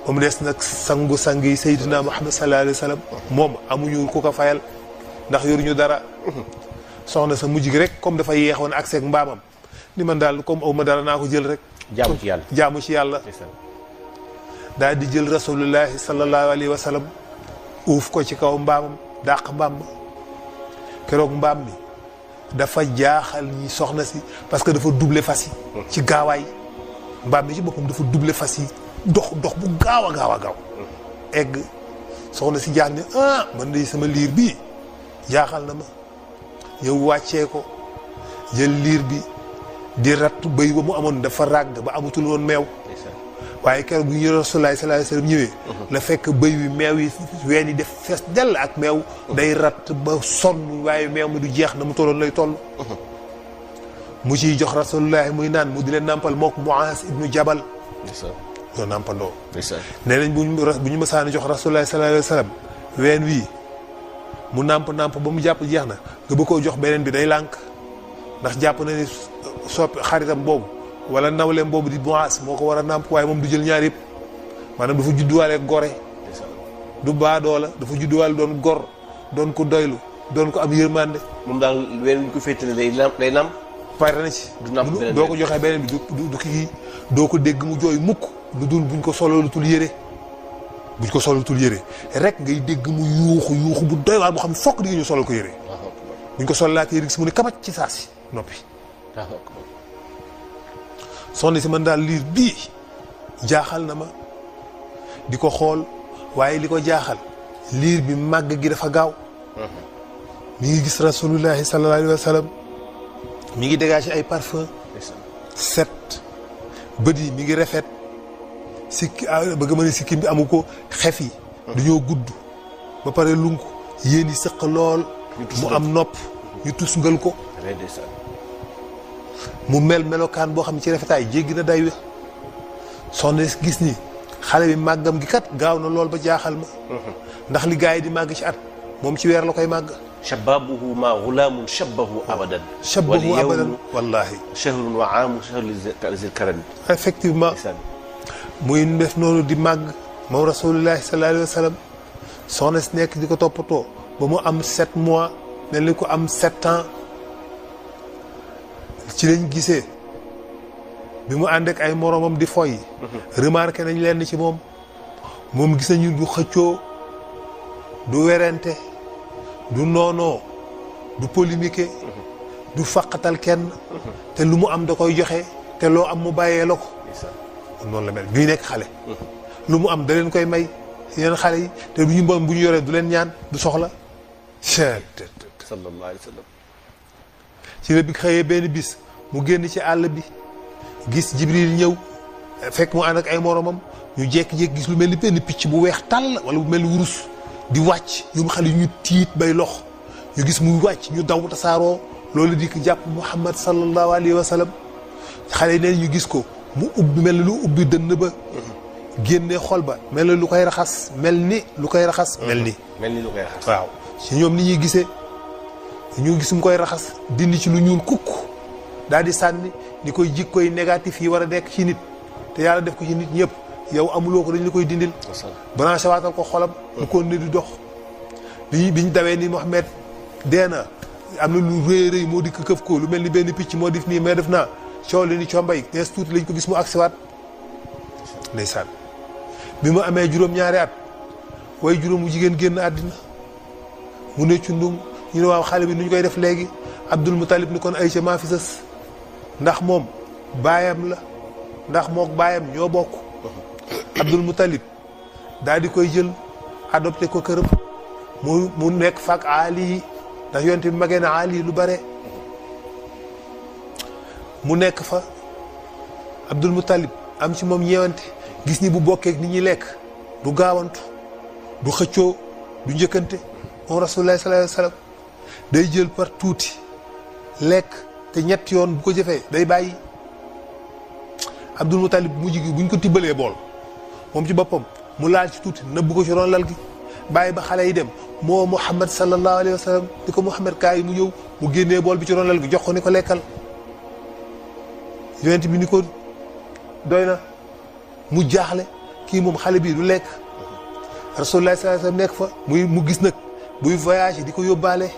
ba mu des nag sangu-sang yi Seydina Muhammad sallallahu alayhi wa sallam moom amuñu ku ko fayal ndax yoruñu dara soxna sa mujj gi rek comme dafa yeexoon accès ak mbaamam ni man daal comme aw ma dara naa ko jël rek jaamu ci yàlla daal di jël rasulullahi sallallahu alayhi wa sallam uuf ko ci kaw mbaamam dàq mbaam ma keroog mbaam mi dafa jaaxal ñi soxna si parce que dafa doubler fas yi ci gaawaay mbaam mi ci boppam dafa doubler fas yi dox bu gaaw a gaaw egg soxna si jaax ne man de sama liir bii jaaxal na ma ñëw wàccee ko jël liir bi di ratt bëy ba mu amoon dafa ràgg ba amatul woon meew waaye keroog bu ñu Rasulullaah sallallaahu alayhi wa sallam ñëwee la fekk bëy wi meew yi ween yi def fees dell ak meew day ratt ba sonn waaye meew mi du jeex na mu tolloon lay toll mu ciy jox Rasulullaah muy naan mu di leen nàmpal mook Muaas ibnu Jabal ñoo nàmpandoo nee nañ bu ñu mësaan jox Rasulullaah sallallaahu alayhi wa sallam ween wii mu nàmp ba mu jàpp jeex na nga bëgg koo jox beneen bi day lànk ndax jàpp na ni soppi xaritam boobu wala nawleem boobu di Muaas moo ko war a nàmp waaye moom du jël ñaar yëpp maanaam dafa judduwaale gore du baadoo la dafa judduwaale doon gor doon ko doylu doon ko am yërmande. moom daal weer wi ñu ko féetale day nam. pare na ci. du nam beneen doo ko joxee beneen bi du kii doo ko dégg mu jooy mukk lu dul buñ ko sololutul yére. buñ ko sololutul yére rek ngay dégg mu yuuxu bu doy waar boo xam ne fokk di nga ñu solal ko yére. buñ ko solalaatee yére gis mu ne kabac ci saa si noppi. soxna si man daal liir bii jaaxal na ma di ko xool waaye li ko jaaxal liir bi màgg gi dafa gaaw. mi ngi gis rasulullahi sallallahu alayhi wa sallam mi ngi dégagé ay parfum set bët yi mi ngi rafet sikki bëgg ma ne sikkim bi amu ko xef yi dañoo gudd ba pare lunk yéen yi sëq lool mu am nopp ñu tusngal ko mu melokaan boo xam ne ci rafetaay jéggi na day we soxna gis ni xale bi màggam gi kat gaaw na lool ba jaaxal ma ndax li gars yi di màgg ci at moom ci weer la koy màgg shababuhu ma gulaamun shabahu abadan. shabahu abadan wallaahi. shahrun wa aamu shahru zil karami. effectivement muy def noonu di màgg moom rasulullahi sallallahu alayhi wa sallam soxna si nekk di ko toppatoo ba mu am 7 mois mel ni ko am 7 ans ci lañ gisee bi mu ànd ak ay moromam di foy. remarqué nañ leen ci moom gis nañu du xëccoo du werante. du noonoo du polémique du faqatal kenn te lu mu am da koy joxe te loo am mu bàyyee la ko noonu la mel ñuy nekk xale lu mu am da leen koy may yeneen xale yi te du ñu bon bu ñu yoree du leen ñaan du soxla sallallahu alayhi wa sallam ci la bi xëyee benn bis mu génn ci àll bi gis Jibril ñëw fekk mu ànd ak ay moromam ñu jékki-jékki gis lu mel ni benn picc bu weex tàll wala bu mel ni wurus di wàcc ñoom xale yi ñu tiit bay lox ñu gis muy wàcc ñu daw tasaaroo loolu di ko jàpp Muhammad sallallahu alayhi wa sallam xale yi neen ñu gis ko mu ubbi mel ni lu ubbi dënn ba génnee xol ba mel ni lu koy raxas mel ni lu koy raxas mel ni lu koy raxas waaw ci ñoom ni ñuy gisee ñu gis mu koy raxas dindi ci lu ñuul kukk daal di sànni ni koy jikkoy négatif yi war a nekk ci nit te yàlla def ko ci nit ñëpp yow amuloo ko dañ la koy dindil branché waatal ko xolam mu kon ne di dox biñ dawee ni Mohamed dee na am na lu rëy rëy moo dikk këf ko lu mel ni benn picc moo def nii mais def naa coow li ni combay nees tuuti lañ ko gis mu agsiwaat ndeysaan bi mu amee juróom-ñaari at way juróom mu jigéen génn àddina mu ne cundum ñu ne waaw xale bi nu ñu koy def léegi Abdul Mutalib ni kon Aysa maa fi sës ndax moom baayam la ndax mook baayam ñoo bokk Abdul Mutalib daal di koy jël adopté ko këram mu nekk faak Ali ndax yonte bi magee na Ali lu bare mu nekk fa Abdul Mutalib am ci moom ñeewante gis ni bu bokkeek nit ñi lekk du gaawantu du xëccoo du njëkkante moom Rasulullah sallallahu alayhi wa sallam day jël par tuuti lekk te ñetti yoon bu ko jëfee day bàyyi Abdul Mutalib mujj gi buñ ko tibbalee bool moom ci boppam mu laal ci tuuti nëbbu ko ci ron lal gi bàyyi ba xale yi dem moo Muhammad sallallahu alayhi wa sallam di ko Muhammad kaay yi mu ñëw mu génnee bool bi ci ron lal gi jox ko ni ko lekkal yonent bi ni ko doy na mu jaaxle kii moom xale bii du lekk Rasulullah sallallahu alayhi wa sallam nekk fa mu gis nag buy voyage di ko yóbbaale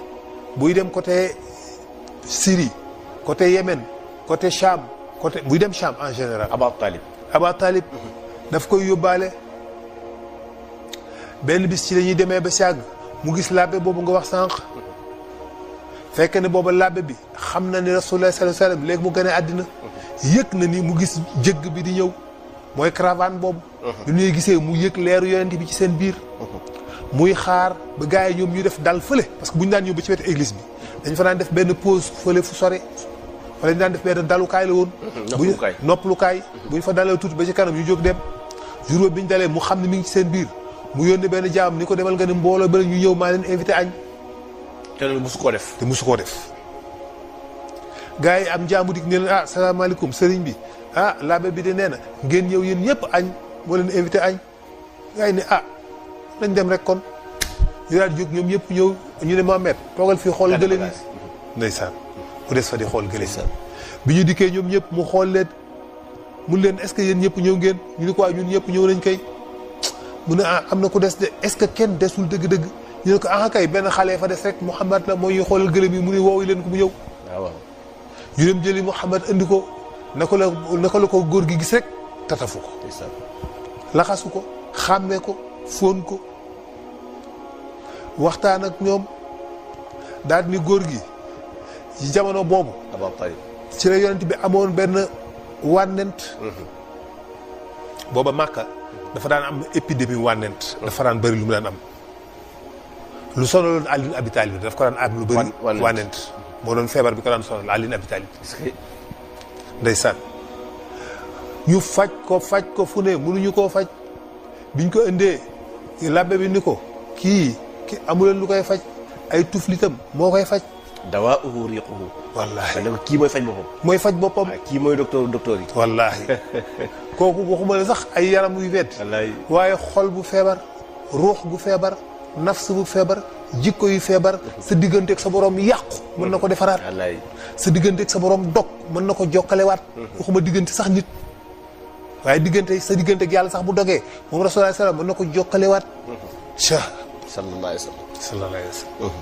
buy dem côté Syrie côté Yémen côté Cham côté buy dem Cham en général Aba Talib daf koy yóbbaale benn bis ci la ñuy demee ba sàgg mu gis labbe boobu nga wax sànq fekk ne booba labbe bi xam na ni Rasulullah sallallahu alayhi wa sallam léegi mu gën a àddina yëg na ni mu gis jëgg bi di ñëw mooy caravane boobu lu ñuy gisee mu yëg leeru yonent bi ci seen biir muy xaar ba gars yi ñoom ñu def dal fële parce que bu ñu daan ñëw ba ci wetu église bi dañ fa daan def benn pause fële fu sore wala ñu daan def benn dalukaay la woon noppalukaay bu ñu fa dalee tuuti ba ci kanam ñu jóg dem jour bi ñu dalee mu xam ne mi ngi ci seen biir mu yónnee benn jaam ni ko demal nga ne mbooloo ba ñu ñëw maa leen invité añ te loolu musu koo def musu koo def gars yi am jaamu dik ne leen ah salaamaaleykum sëriñ bi ah labbe bi de nee na ngeen ñëw yéen ñëpp añ moo leen invité añ gars yi ne ah nañ dem rek kon ñu daal di jóg ñoom ñëpp ñëw ñu ne Mohamed toogal fii xool gëléem yi ndeysaan mu des fa di xool gëléem bi ñu dikkee ñoom ñëpp mu xool leen mun leen est-ce que yéen ñëpp ñëw ngeen ñu ni ko ñun ñëpp ñëw nañ kay mu ne ah am na ku des de est-ce que kenn desul dëgg-dëgg ñu ne ko ah kay benn xale fa des rek Mouhamad la moo ñuy xoolal gëlëm yi mu ne woowu leen ko mu ñëw. waaw. ñu dem jëli Mouhamad indi ko naka la ko góor gi gis rek tatafu ko. laxasu ko xàmmee ko fóon ko waxtaan ak ñoom daal ni góor gi ci jamono boobu. ci la yonent bi amoon benn wànnent. booba Màkka dafa daan am épidémie wànnent. dafa daan bëri lu mu daan am. lu sonaloon Ali ibn Abi Talib daf ko daan am lu bëri. wànnent moo doon feebar bi ko daan sonal Ali ibn Abi Talib. ndeysaan ñu faj ko fu ne mënuñu koo faj biñ ko indee labbe bi ni ko kii amuleen lu koy faj ay tuflitam moo koy faj. dawaa uhu riquhu. wallaahi kii mooy faj boppam. mooy faj boppam. kii mooy docteur yi. wallaahi kooku waxuma la sax ay yaram yu wet. waaye xol bu feebar ruux gu feebar nafs bu feebar jikko yu feebar sa digganteeg sa borom yàqu mën na ko defaraat. sa digganteeg sa borom dog mën na ko jokkalewaat. waxuma diggante sax nit waaye sa digganteeg yàlla sax bu dogee moom Rasulullah sallam mën na ko jokkalewaat. sallallahu alayhi wa sallam.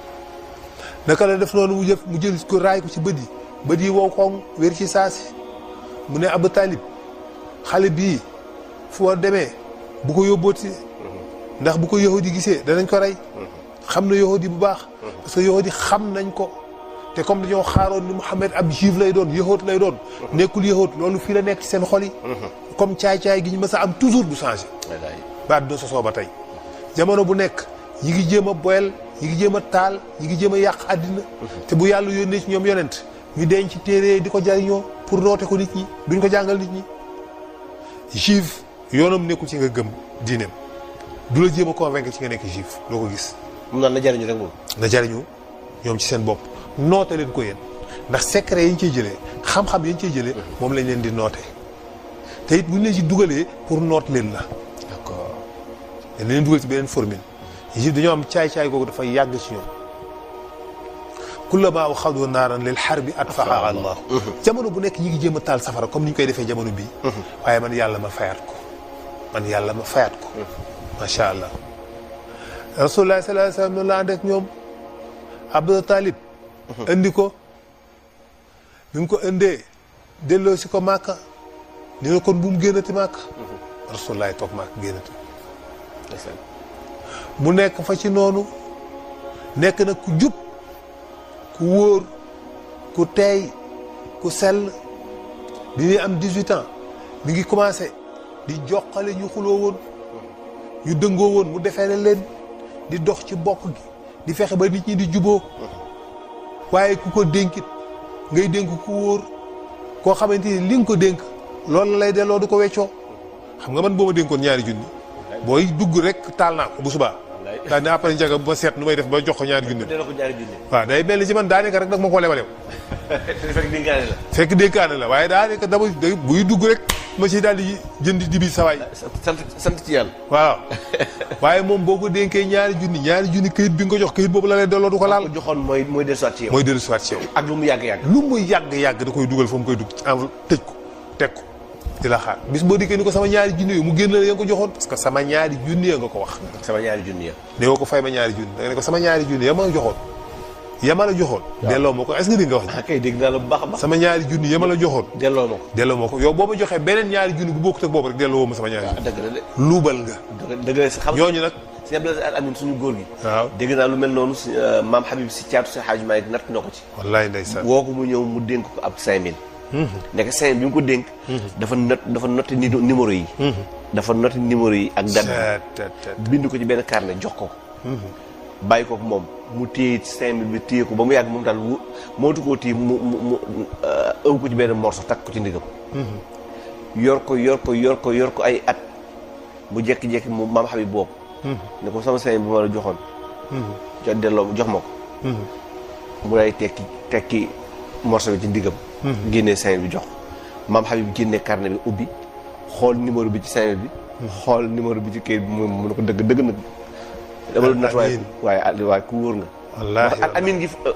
naka la def noonu mu jël ko raay ko ci bët yi wow koŋ wér ci saasi mu ne Abu Talib xale bii fu war demee bu ko yóbbooti ndax bu ko yahudi gisee danañ ko rey. xam na yahudi bu baax. parce que yahudi xam nañ ko te comme dañoo xaaroon ni Muhammad ab juif lay doon yahud lay doon. nekkul yahud loolu fii la nekk ci seen xol yi. comme caay-caay gi ñu mës a am toujours du changé. ba àdduna sosoo ba tey jamono bu nekk ñi ngi jéem a boyal ñi ngi jéem a taal ñi ngi jéem a yàq àddina. te bu yàlla yónnee ci ñoom yonent ñu denc ci téere di ko jariñoo pour noote ko nit ñi duñ ko jàngal nit ñi. juif yoonam nekkul ci nga gëm diineem du la jéem a convaincre ci nga nekk juif doo ko gis. mun naan na jariñu rek moom. na jariñu ñoom ci seen bopp noote leen ko yéen ndax secret yi ñu ciy jëlee xam-xam yi ñu ciy jëlee. moom lañ leen di noote te it bu ñu leen ci dugalee pour noot leen la. d'accord. dañ leen dugal ci beneen formule. juif dañoo am caay-caay googu dafa yàgg ci ñoom. kullamaa axadu naaran lil harbi atfa'ahaa Allah. jamono bu nekk ñi ngi jéem a taal safara comme ni ñu koy defee jamono bii. waaye man yàlla ma fayaat ko. macha allah. rasulullah sallallahu alayhi wa sallam noonu la ànd ak ñoom. Abu Talib. indi ko. bi mu ko indee delloo si ko Màkka. ni ne kon bu mu génnati Màkka. rasulullah toog Màkka génnati. mu nekk fa ci noonu. nekk nag ku jub. ku wóor ku teey ku sell bi muy am 18 ans mi ngi commencé di joxale ñu xuloo woon ñu dëngoo woon mu defeere leen di dox ci bokk gi di fexe ba nit ñi di juboo waaye ku ko dénkit ngay dénk ku wóor koo xamante ni li nga ko dénk loolu lay delloo du ko weccoo xam nga man boo ma dénkoon ñaari junni booy dugg rek taal naa ko bu subaa daal ne après njaga ba seet nu may def ba jox ko ñaari junni waaw day mel ni ci man daanaka rek nag ma ko lebalew fekk dénkaane la waaye daanaka dama buy dugg rek ma ci daal di jënd di bi sawaay sant ci yàlla waaw waaye moom boo ko dénkee ñaari junni këyit bi nga ko jox këyit boobu la lay delloo du ko laal joxoon mooy dellusiwaat ci yow mooy dellusiwaat ci yow ak lu mu yàgg-yàgg lu muy yàgg-yàgg da koy dugal fa mu koy dugg enveloppe tëj ko teg ko di la xaar bis boo dikkee ni ko sama ñaari junni yooyu mu génn la ya nga ko joxoon parce que sama ñaari junni ya nga ko wax sama ñaari junni ya ne ko fay ma ñaari junni da nga ne ko sama ñaari junni ya ma joxoon yama la joxoon delloo ma ko est-ce que di nga wax kay dégg naa la bu baax a baax sama ñaari junni yama la joxoon delloo ma ko yow boo ma joxee beneen ñaari junni bu bokkut ak boobu rek delloo ma sama ñaari junni dëgg la de luubal nga dëgg la xam ñooñu nag si Abdou Al Amin suñu góor gi waaw dégg naa lu mel noonu maam Habib si caatu si Hadj Malick natt na ko ci wallaay ndeysaan woo ko mu ñëw mu dénk ko ab 5000 nekk 5000 bi mu ko dénk dafa noté numéro yi dafa noté numéro yi ak date bind ko ci benn carnet jox ko bàyyi ko moom mu téye ci 5000 bi téye ko ba mu yàgg moom daal mootu koo téye mu ëw ko ci benn morceau takk ko ci ndigam yor ko ay at bu jekki-jekki mu maam Habib boobu ne ko sama 5000 bi ma la joxoon jox ma ko mu lay tekki morceau bi ci ndigam génnee 5000 bi jox maam Habib génne carnet bi ubbi xool numéro bi ci 5000 bi xool numéro bi ci kayit bi mu ne ko dëgg nag dama doon nat waaye ku wóor nga wallaahi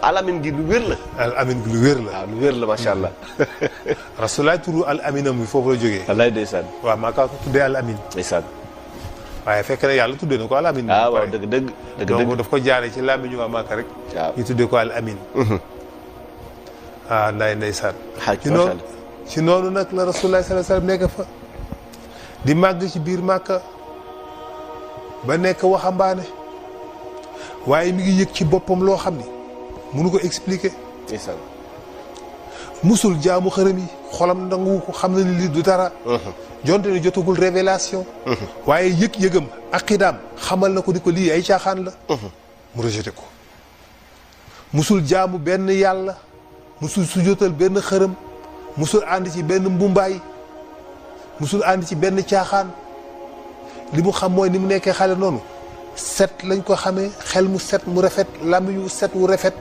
al amin gi lu wér la al amin gi lu wér la waaw lu wér la macha allah rasulaay turu al aminam bi foofu la jógee wallaay ndeysaan waaw maa kaa ko tuddee al amin ndeysaan waaye fekk na yàlla tuddee na ko al amin. waaw dëgg donc daf ko jaaree ci làmmiñu waa Màkka rek. waaw ñu tuddee ko al amin. ndeysaan. xaaj ci noonu nag la rasulullah sallallahu alayhi wasallam nekk fa. di màgg ci biir Màkka ba nekk waxambaane waaye mi ngi yëg ci boppam loo xam ni mënu ko expliquer. ndeysaan. musul jaamu xërëm yi xolam nangu ko xam na ni lii du dara. jonte ne jotagul révélation. waaye yëg-yëgam aqidaam xamal na ko di ko lii ay caaxaan la. mu rejeté ko. musul jaamu benn yàlla musul sujjóotal benn xërëm musul ànd ci benn mbumbaay musul ànd ci benn caaxaan li mu xam mooy ni mu nekkee xale noonu set lañ ko xamee xel mu set mu rafet làmmiñ wu set wu rafet.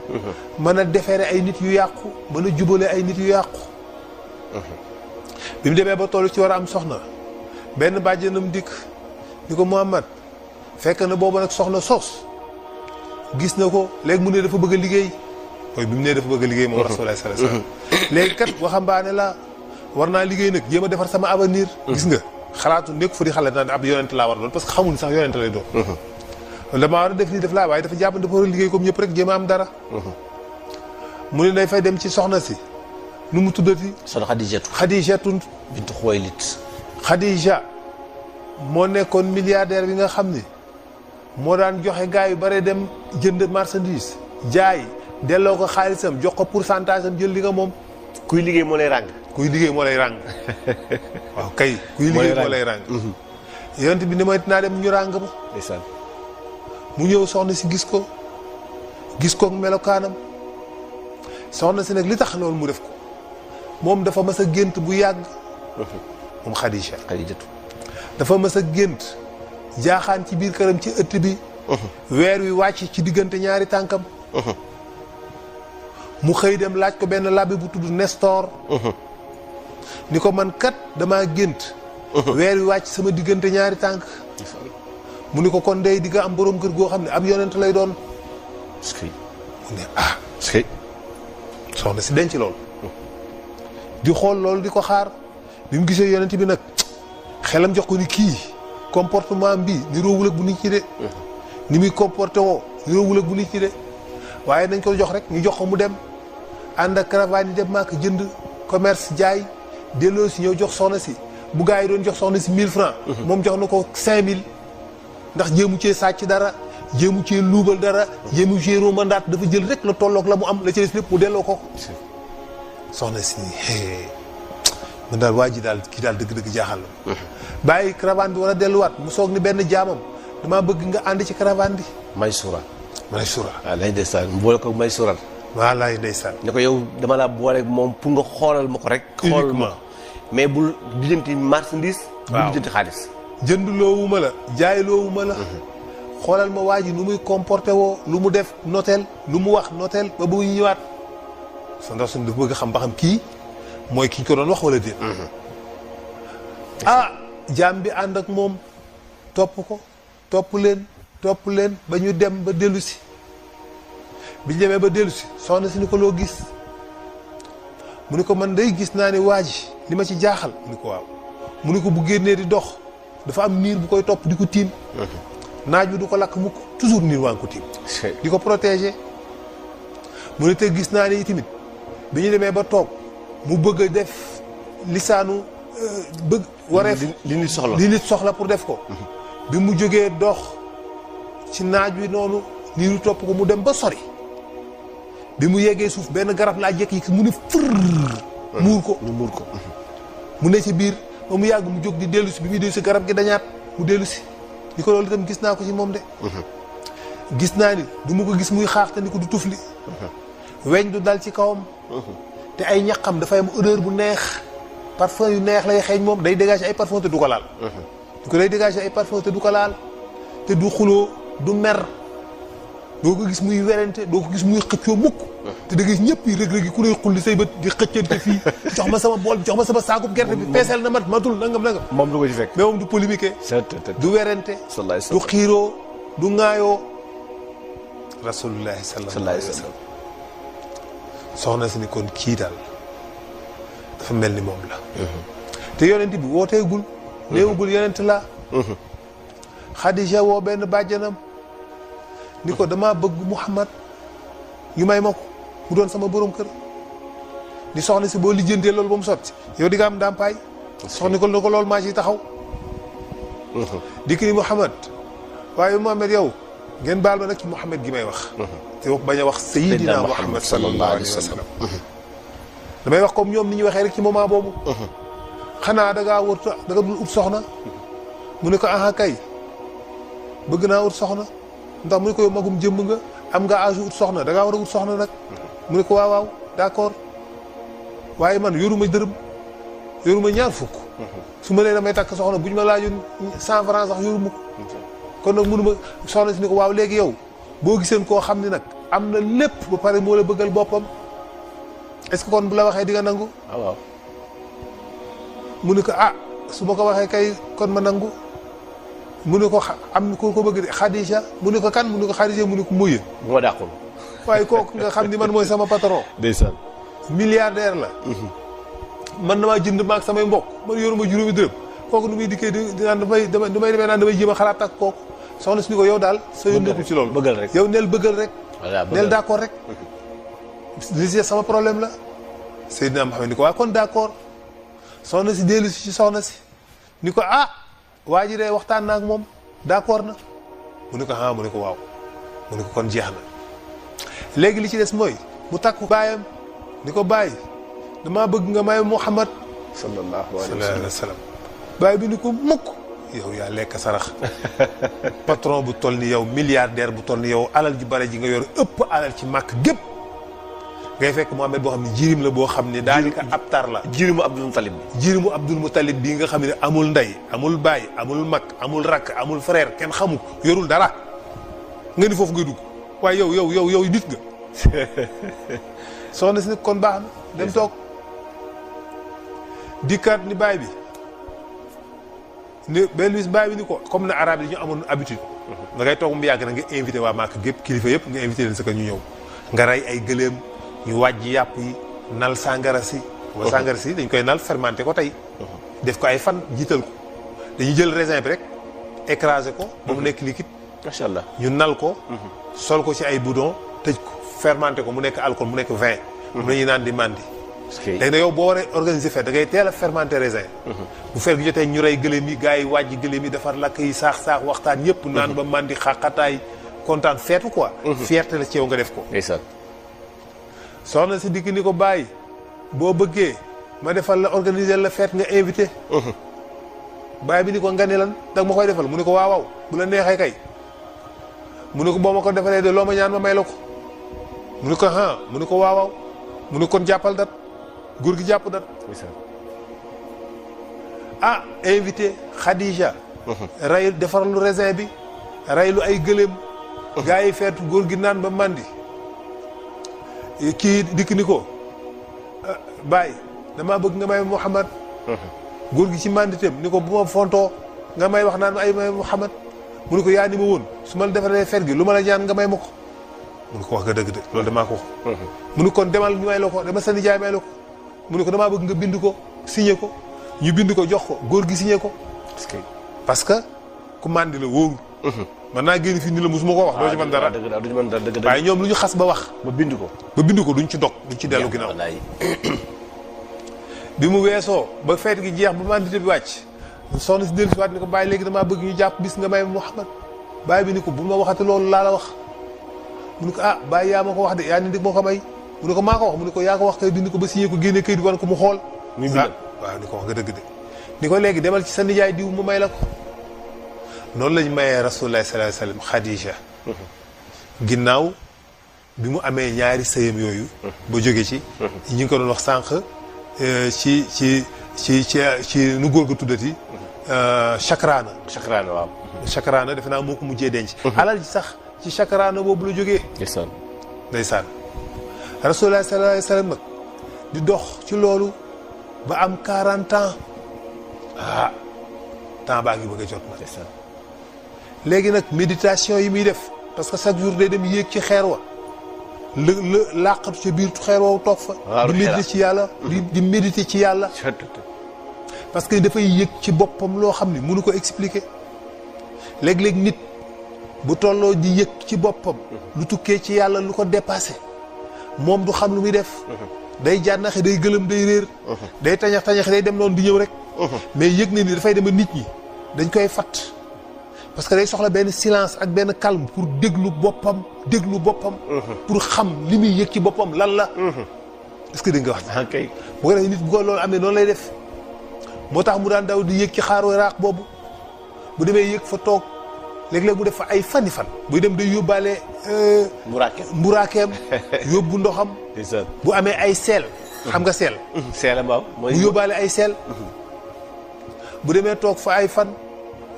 mën a defeere ay nit yu yàqu mën a jubale ay nit yu yàqu. bi mu demee ba toll ci war a am soxna benn bàjjenam dikk ni ko Muhammad fekk na boobu nag soxna soos gis na ko léegi mu ne dafa bëgg a liggéey mooy bi mu ne dafa bëgg a liggéey moom Rasulullah sallallahu alayhi wasallam léegi kat waxambaane la war naa liggéey nag jéem a defar sama avenir. gis nga xalaatu nekk fa di xalaat naa ab yonent laa war doon parce que xamul ni sax yonent lay doon. damaa war a def lii def laa waaye dafa jàpp dafa war a liggéey comme ñëpp rek jéem a am dara. mu ne day fay dem ci soxna si nu mu tuddati. soxna Xadijatu. Xadijatu bintu Xuwaylid. Xadija moo nekkoon milliardaire bi nga xam ni moo daan joxe gars yu bare dem jënd marchandise jaay delloo ko xaalisam jox ko pourcentage am jël li nga moom. kuy liggéey moo lay ràng. kuy liggéey moo lay ràng waaw kay. kuy liggéey moo lay ràng. yonent bi ni ma naa dem ñu ràng ma. ndeysaan. mu ñëw soxna si gis ko melokaanam soxna si nag li tax loolu mu def ko moom dafa mas a gént bu yàgg. moom Xadija. Xadijatu. dafa mas a gént jaaxaan ci biir këram ci ëtt bi. weer wi wàcc ci diggante ñaari tànkam. mu xëy dem laaj ko benn labbe bu tudd Nestor. ni ko man kat damaa gént. weer wi wàcc sama diggante ñaari tànk. mu ni ko kon day di nga am boroom kër goo xam ne ab yonent lay doon. mu ne soxna si denc loolu. di xool loolu di ko xaar bi mu gisee yonent bi nag xelam jox ko ni kii comportement bi ni roowul ak bu nit ñi de. ni muy comporté woo ni roowul ak bu nit ñi de waaye nañ ko jox rek ñu jox ko mu dem ànd ak caravane yi dem maak jënd commerce jaay delloo si ñëw jox soxna si bu gaa yi doon jox soxna si 1000 francs moom jox na ko 5000 ndax jéemu cee sàcc dara jéemu cee luubal dara jéemu cee romandaat dafa jël rek la tolloog la mu am la ci des lépp mu delloo ko soxna si man daal waa ji daal kii daal dëgg-dëgg jaaxal la bàyyi caravane bi war a delluwaat mu soog ni benn jaamam damaa bëgg nga ànd ci caravane bi. Maysura. waaw lay ndeysaan mu boole ko Maysura. wallaay ndeysaan. ne ko yow dama laa boole moom pour nga xoolal ma ko rek. xoolal ma mais bul lijjanti marchandise. waaw bul lijjanti xaalis. jëndloowuma la jaayloowuma la. xoolal ma waa ji nu muy comporté woo lu mu def noteel lu mu wax noteel ba bu ñëwaat. sa ndaw suñu dafa bëgg xam ba xam kii mooy ki ñu ko doon wax wala déet. jaam bi ànd ak moom topp ko topp leen ba ñu dem ba dellu si bi ñu demee ba dellu si soxna si ni ko loo gis mu ni ko man day gis naa ne waa ji li ma ci jaaxal mu ni ko waaw mu ni ko bu génnee di dox dafa am niir bu koy topp di ko tiim naaj bi du ko lakk mukk toujours niir waa ngi ko tiim di ko protéger mu ni te gis naa ne itamit bi ñu demee ba toog mu bëgg a def lisaanu bëgg wareef li nit soxla pour def ko bi mu jógee dox ci naaj wi noonu niiru topp ko mu dem ba sori bi mu yeggee suuf benn garab laa jekk yi mu ne fër muur ko mu ne ci biir ba mu yàgg mu jóg di dellu si bi muy dellu si garab gi dañaat mu dellu si di ko loolu itam gis naa ko ci moom de gis naa ni du ma ko gis muy xaax te ni ko du tufli weñ du dal ci kawam te ay ñaqam dafay am odeur bu neex parfum yu neex lay xeeñ moom day dégager ay parfum te du ko laal du ko day dégager ay parfum te du ko laal te du xuloo du mer doo ko gis muy werante doo ko gis muy xëccoo mukk te da gis ñëpp yi rëg-rëg yi ku lay xulli say bët di xëccante fii jox ma sama bool bi jox ma sama saakub gerte bi peeseel na matul nangam moom du ko ci fekk mais moom du polémique du werante du xiiroo du ŋaayoo rasulullahi sallallahu alayhi wa sallam soxna si ni kon kii daal dafa mel ni moom la te yonent bi wooteegul néewugul yonent la Khadija woo benn bàjjanam ni ko damaa bëgg Muhammad ñu may ma ko mu doon sama borom kër ni soxna si boo lijjantee loolu ba mu sotti yow di nga am ndàmpaay soxna ko loolu maa ciy taxaw dikk ni Muhammad waaye Muhammad yow ngeen baal ma nag ci Muhammad gi may wax te wax bañ a wax Seydina Muhammad sallallahu alayhi wa sallam damay wax comme ñoom ni ñuy waxee rek ci moment boobu xanaa da ngaa wër da nga dul ut soxna mu ne ko aha kay bëgg naa ut soxna ndax mu ne ko yow magum jëmm nga am nga âge ut soxna da ngaa war a ut soxna nag mu ne ko waaw waaw d'accord waaye man yoruma dërëm yoruma ñaar fukk su ma nee damay takk soxna bu ñu ma laajoon 100 francs sax yoruma ko kon nag mënuma soxna si ni ko waaw léegi yow boo giseen koo xam ne nag am na lépp ba pare moo la bëggal boppam est-ce que kon bu la waxee di nga nangu waaw mu ne ko ah su ma ko waxee kay kon ma nangu mu ne ko am ku ko bëgg de Khadija mu ne ko kan mu ne ko Khadija mu ne ko muye bu ma dàqul waaye kooku nga xam ni man mooy sama patron ndeysaan milliardaire la man damaa jënd maag samay mbokk man yoruma juróomi dërëm kooku nu muy dikkee di naan damay demee naan damay jéem a xalaat ak kooku soxna si ni ko yow daal sa yoon nekkul ci loolu bëggal rek yow neel bëggal rek neel d'accord rek li ci sama problème la Seydina Muhammad ni ko waaye kon d'accord soxna si dellu si ci soxna si ni ko ah waa ji de waxtaan na ak moom d'accord na mu ne ko ah mu ne ko waaw mu ne ko kon jeex na léegi li ci des mooy mu takku baayam ni ko bàyyi damaa bëgg nga may Muhammad sallallahu alayhi wa sallam baay bi ni ko mukk yow yaa lekk sarax patron bu toll ni yow milliardaire bu toll ni yow alal ji bare ji nga yor ëpp alal ci màkk gépp ngay fekk Muhammad boo xam ne jirim la boo xam ne daanaka ab tar la jirimu Abdul Muttalib bi jirimu Abdul Muttalib bii nga xam ne amul ndey amul baay amul mag amul rakk amul frère kenn xamu yorul dara nga ni foofu ngay dugg waaye yow nit nga soxna si ne kon baax na dem toog dikkaat ni baay bi ni benn bis baay bi ni ko comme na arabe yi ñu amoon habitude da ngay toog mu yàgg na nga invité waa Màkka gépp kilifa yëpp nga invité leen sa kër ñu ñëw nga rey ay gëléem ñu wàjji yàpp yi nal sàngara si wa sàngara si dañ koy nal fermenté ko tey def ko ay fan jiital ko dañuy jël raisin bi rek écrasé ko ba mu nekk liquide macha allah ñu nal ko sol ko ci ay bouton tëj ko fermenté ko mu nekk alcool mu nekk vin mu nañuy naan di mandi léegi nag yow boo waree organiser fête da ngay teel a fermenté raisin bu fer gi jotee ñu rey gëléem yi gars yi wàjji gëléem yi defar lakk yi saax waxtaan ñëpp naan ba mandi xaqataay kontaan feetu quoi fierté la ci yow nga def ko ndeysaan soxna si dikk ni ko bàyyi boo bëggee ma defal la organiser la fête nga invité bàyyi bi ni ko nga ne lan dag ma koy defal mu ne ko waaw bu la neexee kay mu ne ko boo ma ko defalee de loo ma ñaan ma may la ko mu ne ko mu ne ko waaw mu ne kon jàppal dat góor gi jàpp dat invité Khadija ray defar lu raisin bi ray lu ay gëléem gaa yi feetu góor gi naan ba mandi kii dikk ni ko bàyyi damaa bëgg nga may Muhammad góor gi ci manditeem ni ko bu ma fontoo nga may wax naan ay may Muhammad mu ne ko yaa ni ma woon su ma la defaree fer gi lu ma la ñaan nga may ma ko mu ne ko wax nga dëgg de loolu damaa ko wax mu ne kon demal ñu may la ko dama sa nijaay may la ko mu ne ko damaa bëgg nga bind ko signé ko ñu bind ko jox ko góor gi signé ko parce que ku mandi la wóorul man naa génn fii ni la musuma ko wax doo ci mën dara dëgg waaye ñoom lu ñu xas ba wax ba bind ko duñ ci dog duñ ci dellu ginnaaw bi mu weesoo ba feet gi jeex ba mandité bi wàcc soxna si dellu si waat ni ko bàyyi léegi damaa bëgg ñu jàpp bis nga may Muhammad bàyyi bi ni ko bu ma waxati loolu laa la wax mu ne ko bàyyi yaa ma ko wax de yaa ni ndig moo ko may mu ne ko maa ko wax mu ne ko yaa ko wax kay bind ko ba signé ko génne kayit wan ko mu xool waaw ni ko wax nga dëgg de ni ko léegi demal ci sa nijaay diw mu may la ko noonu lañ mayee rasulullah sallallahu alayhi wasallam Khadija ginnaaw bi mu amee ñaari sëyam yooyu ba jóge ci ñu ngi ko doon wax sànq ci nu góor ga tuddati Chakrana waaw Chakrana defe naa moo ko mujjee denc alal ji sax ci Chakrana boobu la jógee ndeysaan rasulullah sallallahu alayhi wasallam nag di dox ci loolu ba am 40 ans temps baa ngi bëgg a jot na léegi nag méditation yi muy def parce que chaque jour day dem yéeg ci xeer wa làqatu ca biir xeer woowu toog fa di méditer ci yàlla di méditer ci yàlla parce que dafay yëg ci boppam loo xam ni mënu ko expliquer léeg-léeg nit bu tolloo di yëg ci boppam lu tukkee ci yàlla lu ko dépassé moom du xam lu muy def day jànnaxe day gëlëm day réer day tañax day dem noonu di ñëw rek mais yëg na ni dafay dem nit ñi dañ koy fat parce que day soxla benn silence ak benn calme pour déglu boppam pour xam li muy yëg ci boppam lan la est-ce que dégg nga wax kay bu ko defee nit bu ko loolu amee noonu lay def moo tax mu daan daw di yëg ci xaaru raaq boobu bu demee yëg fa toog léeg-léeg mu def fa ay fani fan buy dem day yóbbaale mburaakeem yóbbu ndoxam bu amee ay seel xam nga seel waaw bu yóbbaale ay seel bu demee toog fa ay fan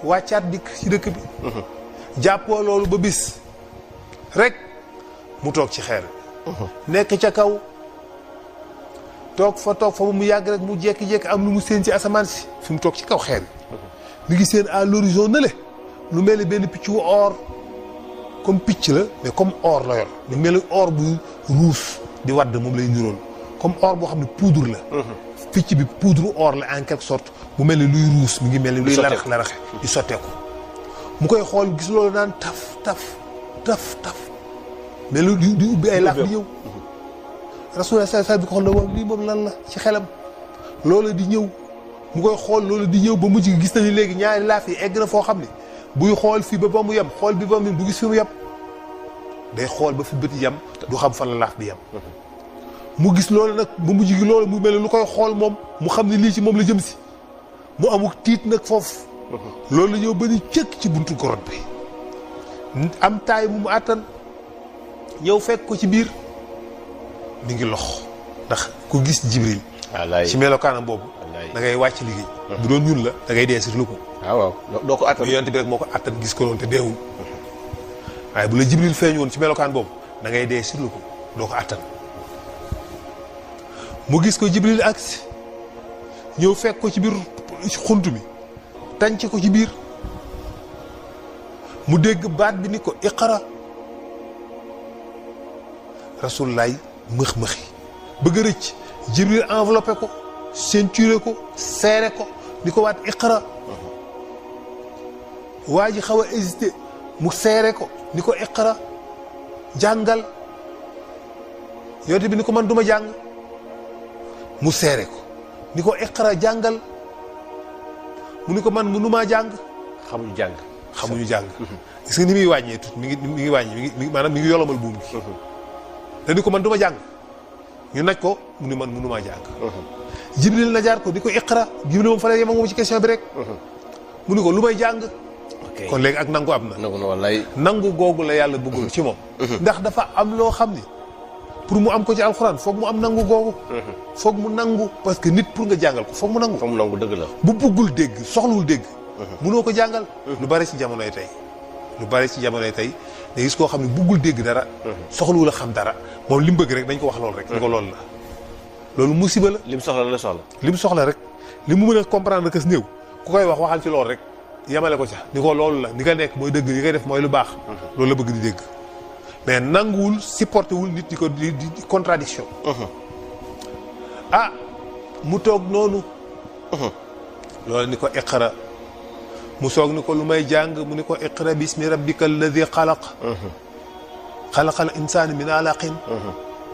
wàccaat dikk ci dëkk bi jàppoo loolu ba bis rek mu toog ci xeer nekk ca kaw toog fa ba mu yàgg rek mu jékki-jékki am lu mu séen ci asamaan si fi mu toog ci kaw xeer mi ngi seen à l'horizon na le lu mel ni benn picc wu or comme picc la mais comme or la yor lu mel ni or bu ruus di wadd moom lay niroon comme or boo xam ne poudre la picc bi poudre or la en quelque sorte mu mel ni luy ruus mi ngi mel ni luy laraxe di sotteeku mu koy xool gis loolu naan taf mais lu di ubbi ay laax di ñëw rasulullah sa bi ko xool na waaw lii moom lan la ci xelam loolu di ñëw mu koy xool loolu di ñëw ba mujj gi gis nañu léegi ñaari laaf yi egg na foo xam ne buy xool fii ba mu yem xool bi ba mu du gis fi mu yem day xool ba fi bët yem du xam fan la laaf bi yem mu gis loolu nag ba mujj gi loolu mu mel ne lu koy xool moom mu xam ne lii ci moom la jëm si mu amuk tiit nag foofu loolu la ñëw ba ñu cëkk ci buntu gorot bi am taay bu mu àttan ñëw fekk ko ci biir mi ngi lox ndax ku gis Jibril ci melokaanam boobu da ngay wàcc liggéey bu doon ñun la da ngay dee si lu ko waaw doo ko attan yonent bi rek moo ko attan gis ko noonu te deewul waaye bu la Jibril feeñ woon ci melokaan boobu da ngay dee si lu ko doo ko attan mu gis ko Jibril agsi ñëw fekk ko ci biir xunt mi tànc ko ci biir mu dégg baat bi ni ko iqra rasulullaay mëx-mëxi bëgg a rëcc Jibril enveloppé ko ceinturé ko serré ko ni ko waat iqra waa ji xaw a hésité mu serré ko ni ko iqra jàngal yonent bi ni ko man duma jàng mu serré ko ni ko iqra jàngal mu ni ko man mënumaa jàng xamuñu jàng gis nga ni muy wàññee tut mi ngi wàññi mi ngi maanaam mi ngi yolomal buum gi te ni ko man duma jàng ñu naj ko mu ni man mënumaa jàng Jibril na jaar ko di ko iqra Jibril moom fa la yem ak moom ci question bi rek mu ni ko lu may jàng kon léegi ak nangu am na wallaay nangu googu la yàlla bëggul ci moom ndax dafa am loo xam ni pour mu am ko ci alxuraan foog mu am nangu googu foog mu nangu parce que nit pour nga jàngal ko foog mu nangu dëgg la bu bëggul dégg soxlawul dégg mënoo ko jàngal lu bari ci jamonoy tey da gis koo xam ne bëggul dégg dara soxlawul a xam dara moom li mu bëgg rek dañ ko wax loolu rek ni ko loolu la loolu musiba la li mu soxla rek li mu mën a comprendre que néew ku koy waxal ci loolu rek yamale ko ca ni ko loolu la ni nga nekk mooy dëgg li ngay def mooy lu baax loolu la bëgg di dégg mais nanguwul supporté wul nit di ko di contradiction mu toog noonu loolu ni ko iqra mu soog ni ko lu may jàng mu ni ko iqra bismi rabbika alladi xalaq xalaqal insaana min alaqin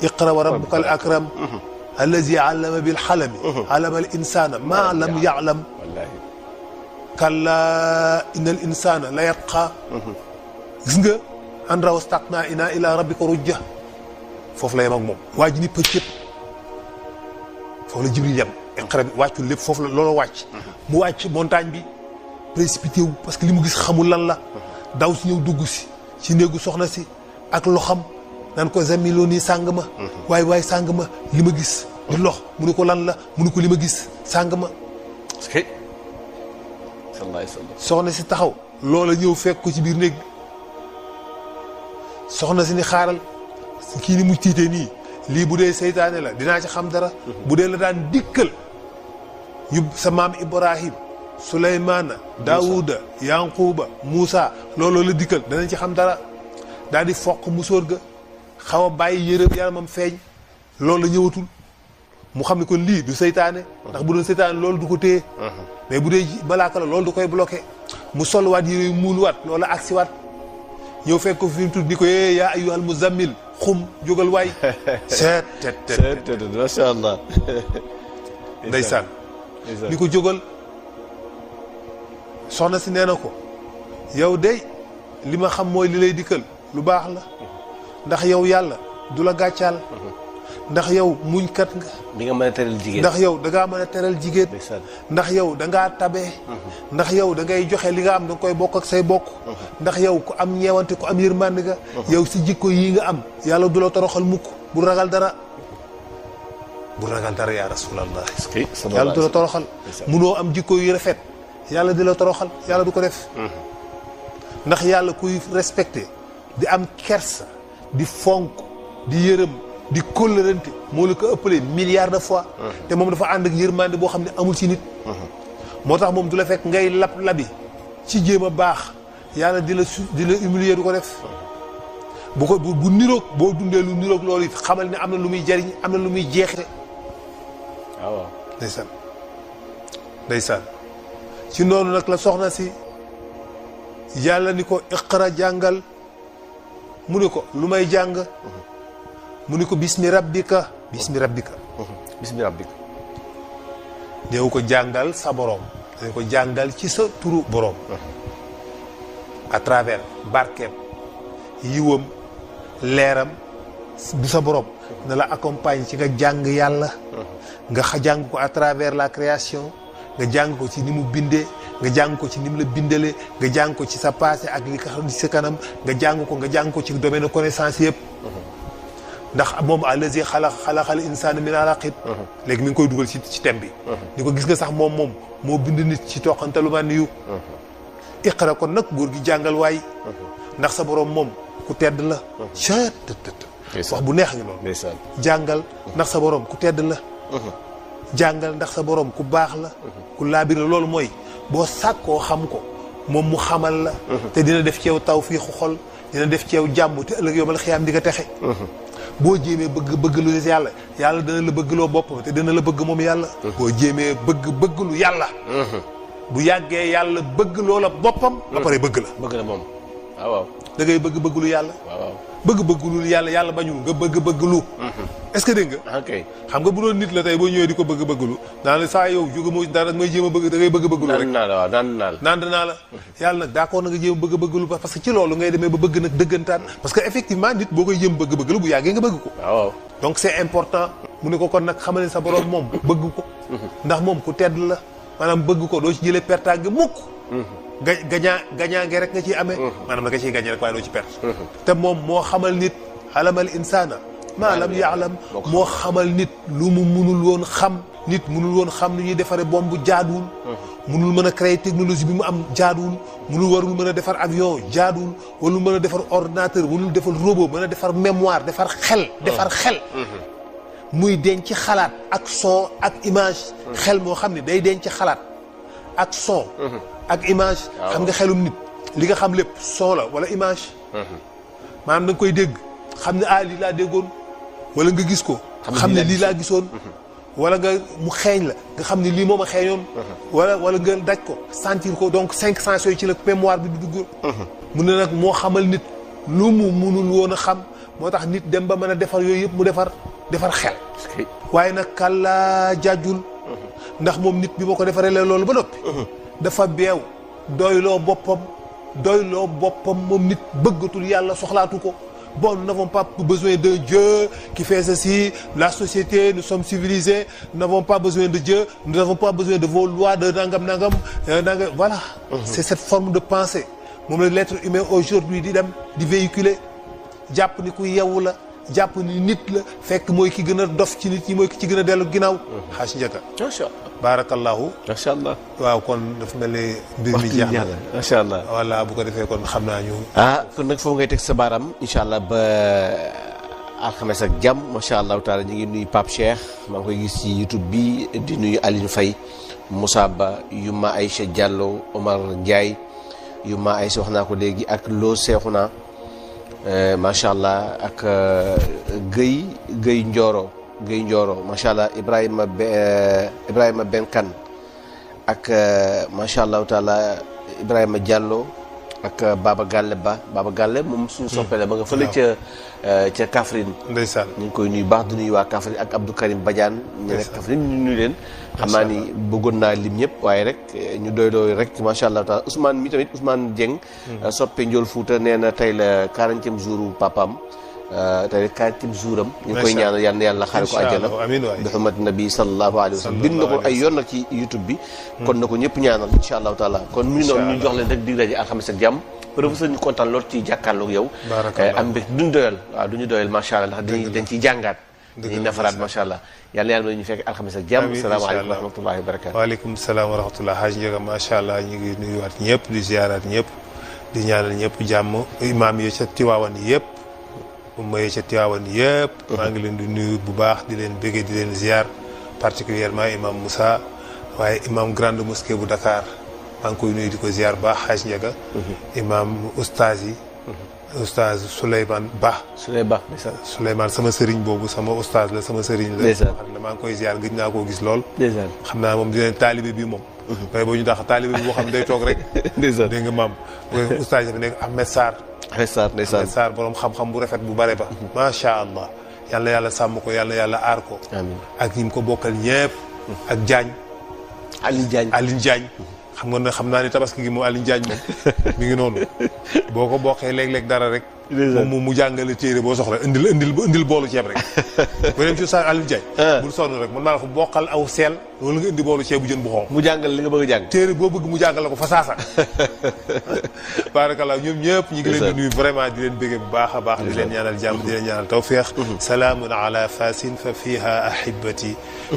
iqra wa rabbuka al akram alladi allama bil xalami allama al insaana ma lam yaalam kalla inna al insaana la yatqa gis nga an raw staqna ina ila rabbika rujja foofu la yem ak moom waa ji ni pëccët foofu la Jibril yem iqra bi wàccul lépp foofu la loolu wàcc mu wàcc montagne bi précipité wu parce que li mu gis xamul lan la daw si ñëw dugg si ci néegu soxna si ak loxam naan ko zamiloo nii sàng ma waaye sàng ma li ma gis di lox mu ni ko lan la mu ni ko li ma gis sàng ma soxna si taxaw loola ñëw fekk ko ci biir néeg soxna si ni xaaral kii ni mu tiitee nii lii bu dee seytaane la dinaa ci xam dara bu dee la daan dikkal ñu sa maam Ibrahim Souleymana Daouda Yanquba Moussa looloo la dikkal danañ ci xam dara daal di foq musóor ga xaw a bàyyi yërëm yaramam feeñ loolu la ñëwatul mu xam ne kon lii du seytaane ndax bu doon seytaane loolu du ko téye mais bu dee malaaka la loolu du koy bloqué mu solwaat yére yu muunuwaat loola agsiwaat ñëw fekk ko fi mu tudd ni ko yaa ayyuhal muzammil xum jógal waay seet tet macha allah ndeysaan ni ko jógal soxna si nee na ko yow de li ma xam mooy li lay dikkal lu baax la ndax yow yàlla du la gàccaal ndax yow muñkat nga di nga mën a teral jigéen ndax yow da ngaa mën a teral jigéen ndax yow da ngaa tabee ndax yow da ngay joxe li nga am da nga koy bokk ak say bokk ndax yow ku am ñeewante ku am yërmande nga yow si jikko yii nga am yàlla du la toroxal mukk bu ragal dara yaa rasulallah yàlla du la toroxal munoo am jikko yu rafet yàlla di la toroxal yàlla du ko def ndax yàlla kuy respecté di am kersa di fonk di yërëm di kóllërante moo la ko ëppalee milliards de fois te moom dafa ànd ak yërmande boo xam ne amul ci nit moo tax moom du la fekk ngay labi ci jéem a baax yàlla di la humilier du ko def bu niroog boo dundee lu niroog loolu it xamal ne am na lu muy jariñ am na lu muy jeexite waaw ndeysaan ci noonu nag la soxna si yàlla ni ko iqra jàngal mu ni ko lu may jàng mu ni ko bismi rabbika néew ko jàngal sa borom dañ ko jàngal ci sa turu borom à travers barkeem yiwam leeram bu sa borom na la accompagne ci nga jàng yàlla nga jàng ko à travers la création nga jàng ko ci ni mu bindee nga jàng ko ci ni mu la bindalee nga jàng ko ci sa passé ak li xam ci sa kanam nga jàng ko ci domaine connaissance yëpp ndax moom allazi xalaqal insaana min alaqin léegi mi ngi koy dugal ci thème bi ni ko gis nga sax moom moo bind nit ci toqantalu ma niyu iqra kon nag góor gi jàngal waay ndax sa borom moom ku tedd la wax bu neex ngi noonu jàngal ndax sa borom ku tedd la jàngal ndax sa borom ku baax la ku laabir la loolu mooy boo sàkkoo xam ko moom mu xamal la te dina def ci yow tawfiixu xol dina def ci yow jàmm te ëllëg yomal xiyaam di nga texe boo jéemee bëgg lu yàlla yàlla dana la bëgg loo boppam te dina la bëgg moom yàlla boo jéemee bëgg lu yàlla bu yàggee yàlla bëgg loola boppam ba pare bëgg la moom waaw da ngay bëgg lu yàlla bëgg lu yàlla bañul nga bëgg lu est-ce que dégg nga xam nga bu doon nit la tey boo ñëwee di ko bëgg lu naan la saa yow jóge moo dara may jéem a bëgg da ngay bëgg lu rek naan naa la yàlla nag d'accord na nga jéem a bëgg lu parce que ci loolu ngay demee ba bëgg nag dëggantaan parce que effectivement nit boo koy jéem bëgg lu bu yàggee nga bëgg ko donc c'est important mu ne ko kon nag xamal ne sa borom moom bëgg ko ndax moom ku tedd la maanaam bëgg ko doo ci jëlee pertaange mukk gañaange rek nga ciy amee maanaam nga ciy gañe rek waaye doo ci perte te moom moo xamal nit xalamal insaana maa lam yaalam moo xamal nit lu mu munul woon xam nit munul woon xam nu ñuy defaree bombe bu jaaduwul munul mën a créer technologie bi mu am jaaduwul warul mën a defar avion jaaduwul warul mën a defar ordinateur munul defar robot mën a defar mémoire defar xel muy denc xalaat ak son ak image xel moo xam ne day denc xalaat ak son ak image xam nga xelum nit li nga xam lépp son la wala image maanaam da nga koy dégg xam ne lii laa déggoon wala nga gis ko xam ne lii laa gisoon wala nga mu xeeñ la nga xam ne lii moom a xeeñoon wala nga daj ko sentir ko donc 5 sens yooyu ci la mémoire bi du dugg mu ne nag moo xamal nit lu mu munul woon a xam moo tax nit dem ba mën a defar yooyu yëpp mu defar xel waaye nag kàllaa jàjjul ndax moom nit bi moo ko defaree leen loolu ba noppi dafa beew doyloo boppam moom nit bëggatul yàlla soxlaatu ko bon nous n'avons pas besoin de Dieu qui fait ceci la société nous sommes civilisés nous n'avons pas besoin de Dieu nous n'avons pas besoin de vos lois de nangam voilà c'est cette forme de pensée moom la l'être humain aujourd'hui di dem di véhiculer jàpp ni ku yeewu la jàpp ni nit la fekk mooy ki gën a dof ci nit ñi mooy ki ci gën a dellu ginnaaw xaaj njëkka baarakallahu macha allah waaw kon dafa mel ni mbir mi jeex na macha allah voilà bu ko defee kon xam naa ñu kon nag foofu ngay teg sa baaram incha allah ba alxames ak jàmm macha allah taala ñu ngi nuyu Pape Cheikh maa ngi koy gis ci YouTube bi di nuyu Aline Faye Moussa Ba Yuma Aïcha Diallo Omar Ndiaye Yuma Aïcha wax naa ko léegi ak Lo Seexuna macha allah ak Guèye Ndioro macha allah Ibrahima Benkan ak macha allah taala Ibrahima Diallo ak Baba Galle Baba Galle moom suñu soppee la ba nga fële ca Kaffrine. ndeysaan ñu ngi koy nuyu baax du nuyu waa Kaffrine ak Abdou Karim Badiane. ñu nekk Kaffrine ñu nuyu leen. xam naa ni bëggoon naa lim ñëpp waaye rek ñu doy rek macha allah taala Ousmane mi tamit Ousmane Dieng. soppe Ndiol Fouta nee na tey la 40e jour papaam. tey 40e jour am. ñu ngi koy ñaanal yal na yàlla xaare ko àjjana. amiin waay bi xurmati nabi sallallahu alayhi wa sallam bind na ko ay yoon nag ci YouTube bi. kon na ko ñëpp ñaanal incha allahu taala kon mu ngi noonu ñu jox leen rek dig daje alxames ak jàmm. professeur ñu kontaan lool ci jàkkaarloog yow. am mbég duñ doyal waaw duñu doyal macha allah ndax dañ ciy jàngaat. dañuy nafaraat macha allah yal na yàlla ñu fekk alxames ak jàmm. salaamaaleykum wa rahmatullahi wa barakaatu. waaleykum salaam wa rahmatullah Haaj Ndiaga macha allah ñu ngi nuyuwaat ñëpp di ziaraat ñëpp di ñaanal ñëpp jàmm imaam yi ca Tiwaawan yëpp umma yi ca Tiwaawan yëpp maa ngi leen di nuyu bu baax di leen bëggee di leen ziar particulièrement imam Moussa waaye imam grande mosquée bu Dakar maa ngi koy nuyu di ko ziar baax Haaj Ndiaga imam oustaz yi oustaz Souleymane Ba Souleymane sama sëriñ boobu sama oustaz la sama sëriñ la xam ne maa ngi koy ziar gëj naa koo gis lool xam naa moom dinañ taalibe bi moom waaye boo ñu dax taalibe bi boo xam ne day toog rek dégg nga maam oustaz bi nekk Ahmed Sarr borom xam-xam bu rafet bu bare ba macha allah yal na yàlla sàmm ko yal na yàlla aar ko ak ñi mu ko bokkal ñëpp ak Aline Diagne xam naa ni tabaski gi moom Aline Diagne moom mi ngi noonu boo ko bokkee léeg-léeg dara rek moom mu jàngale téere boo soxla indil boolu ceeb rek ba dem ci sa Aline Diagne bul sonn rek mën naa la ko bokkal aw seel wala nga indi boolu ceeb bu jën bu xonq mu jàngal li nga bëgg a jàng téere boo bëgg mu jàngal la ko fa saasa barakallah ñoom ñëpp ñi ngi leen di nuyu vraiment di leen béggee bu baax a baax di leen ñaanal jàmm di leen ñaanal tawfiq salaamun ala fasin fa fiha ahibati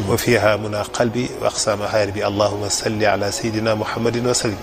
wa fiha muna qalbi wa aqsa mahaaribi allahumma salli ala sayidina muhammadin wa sallim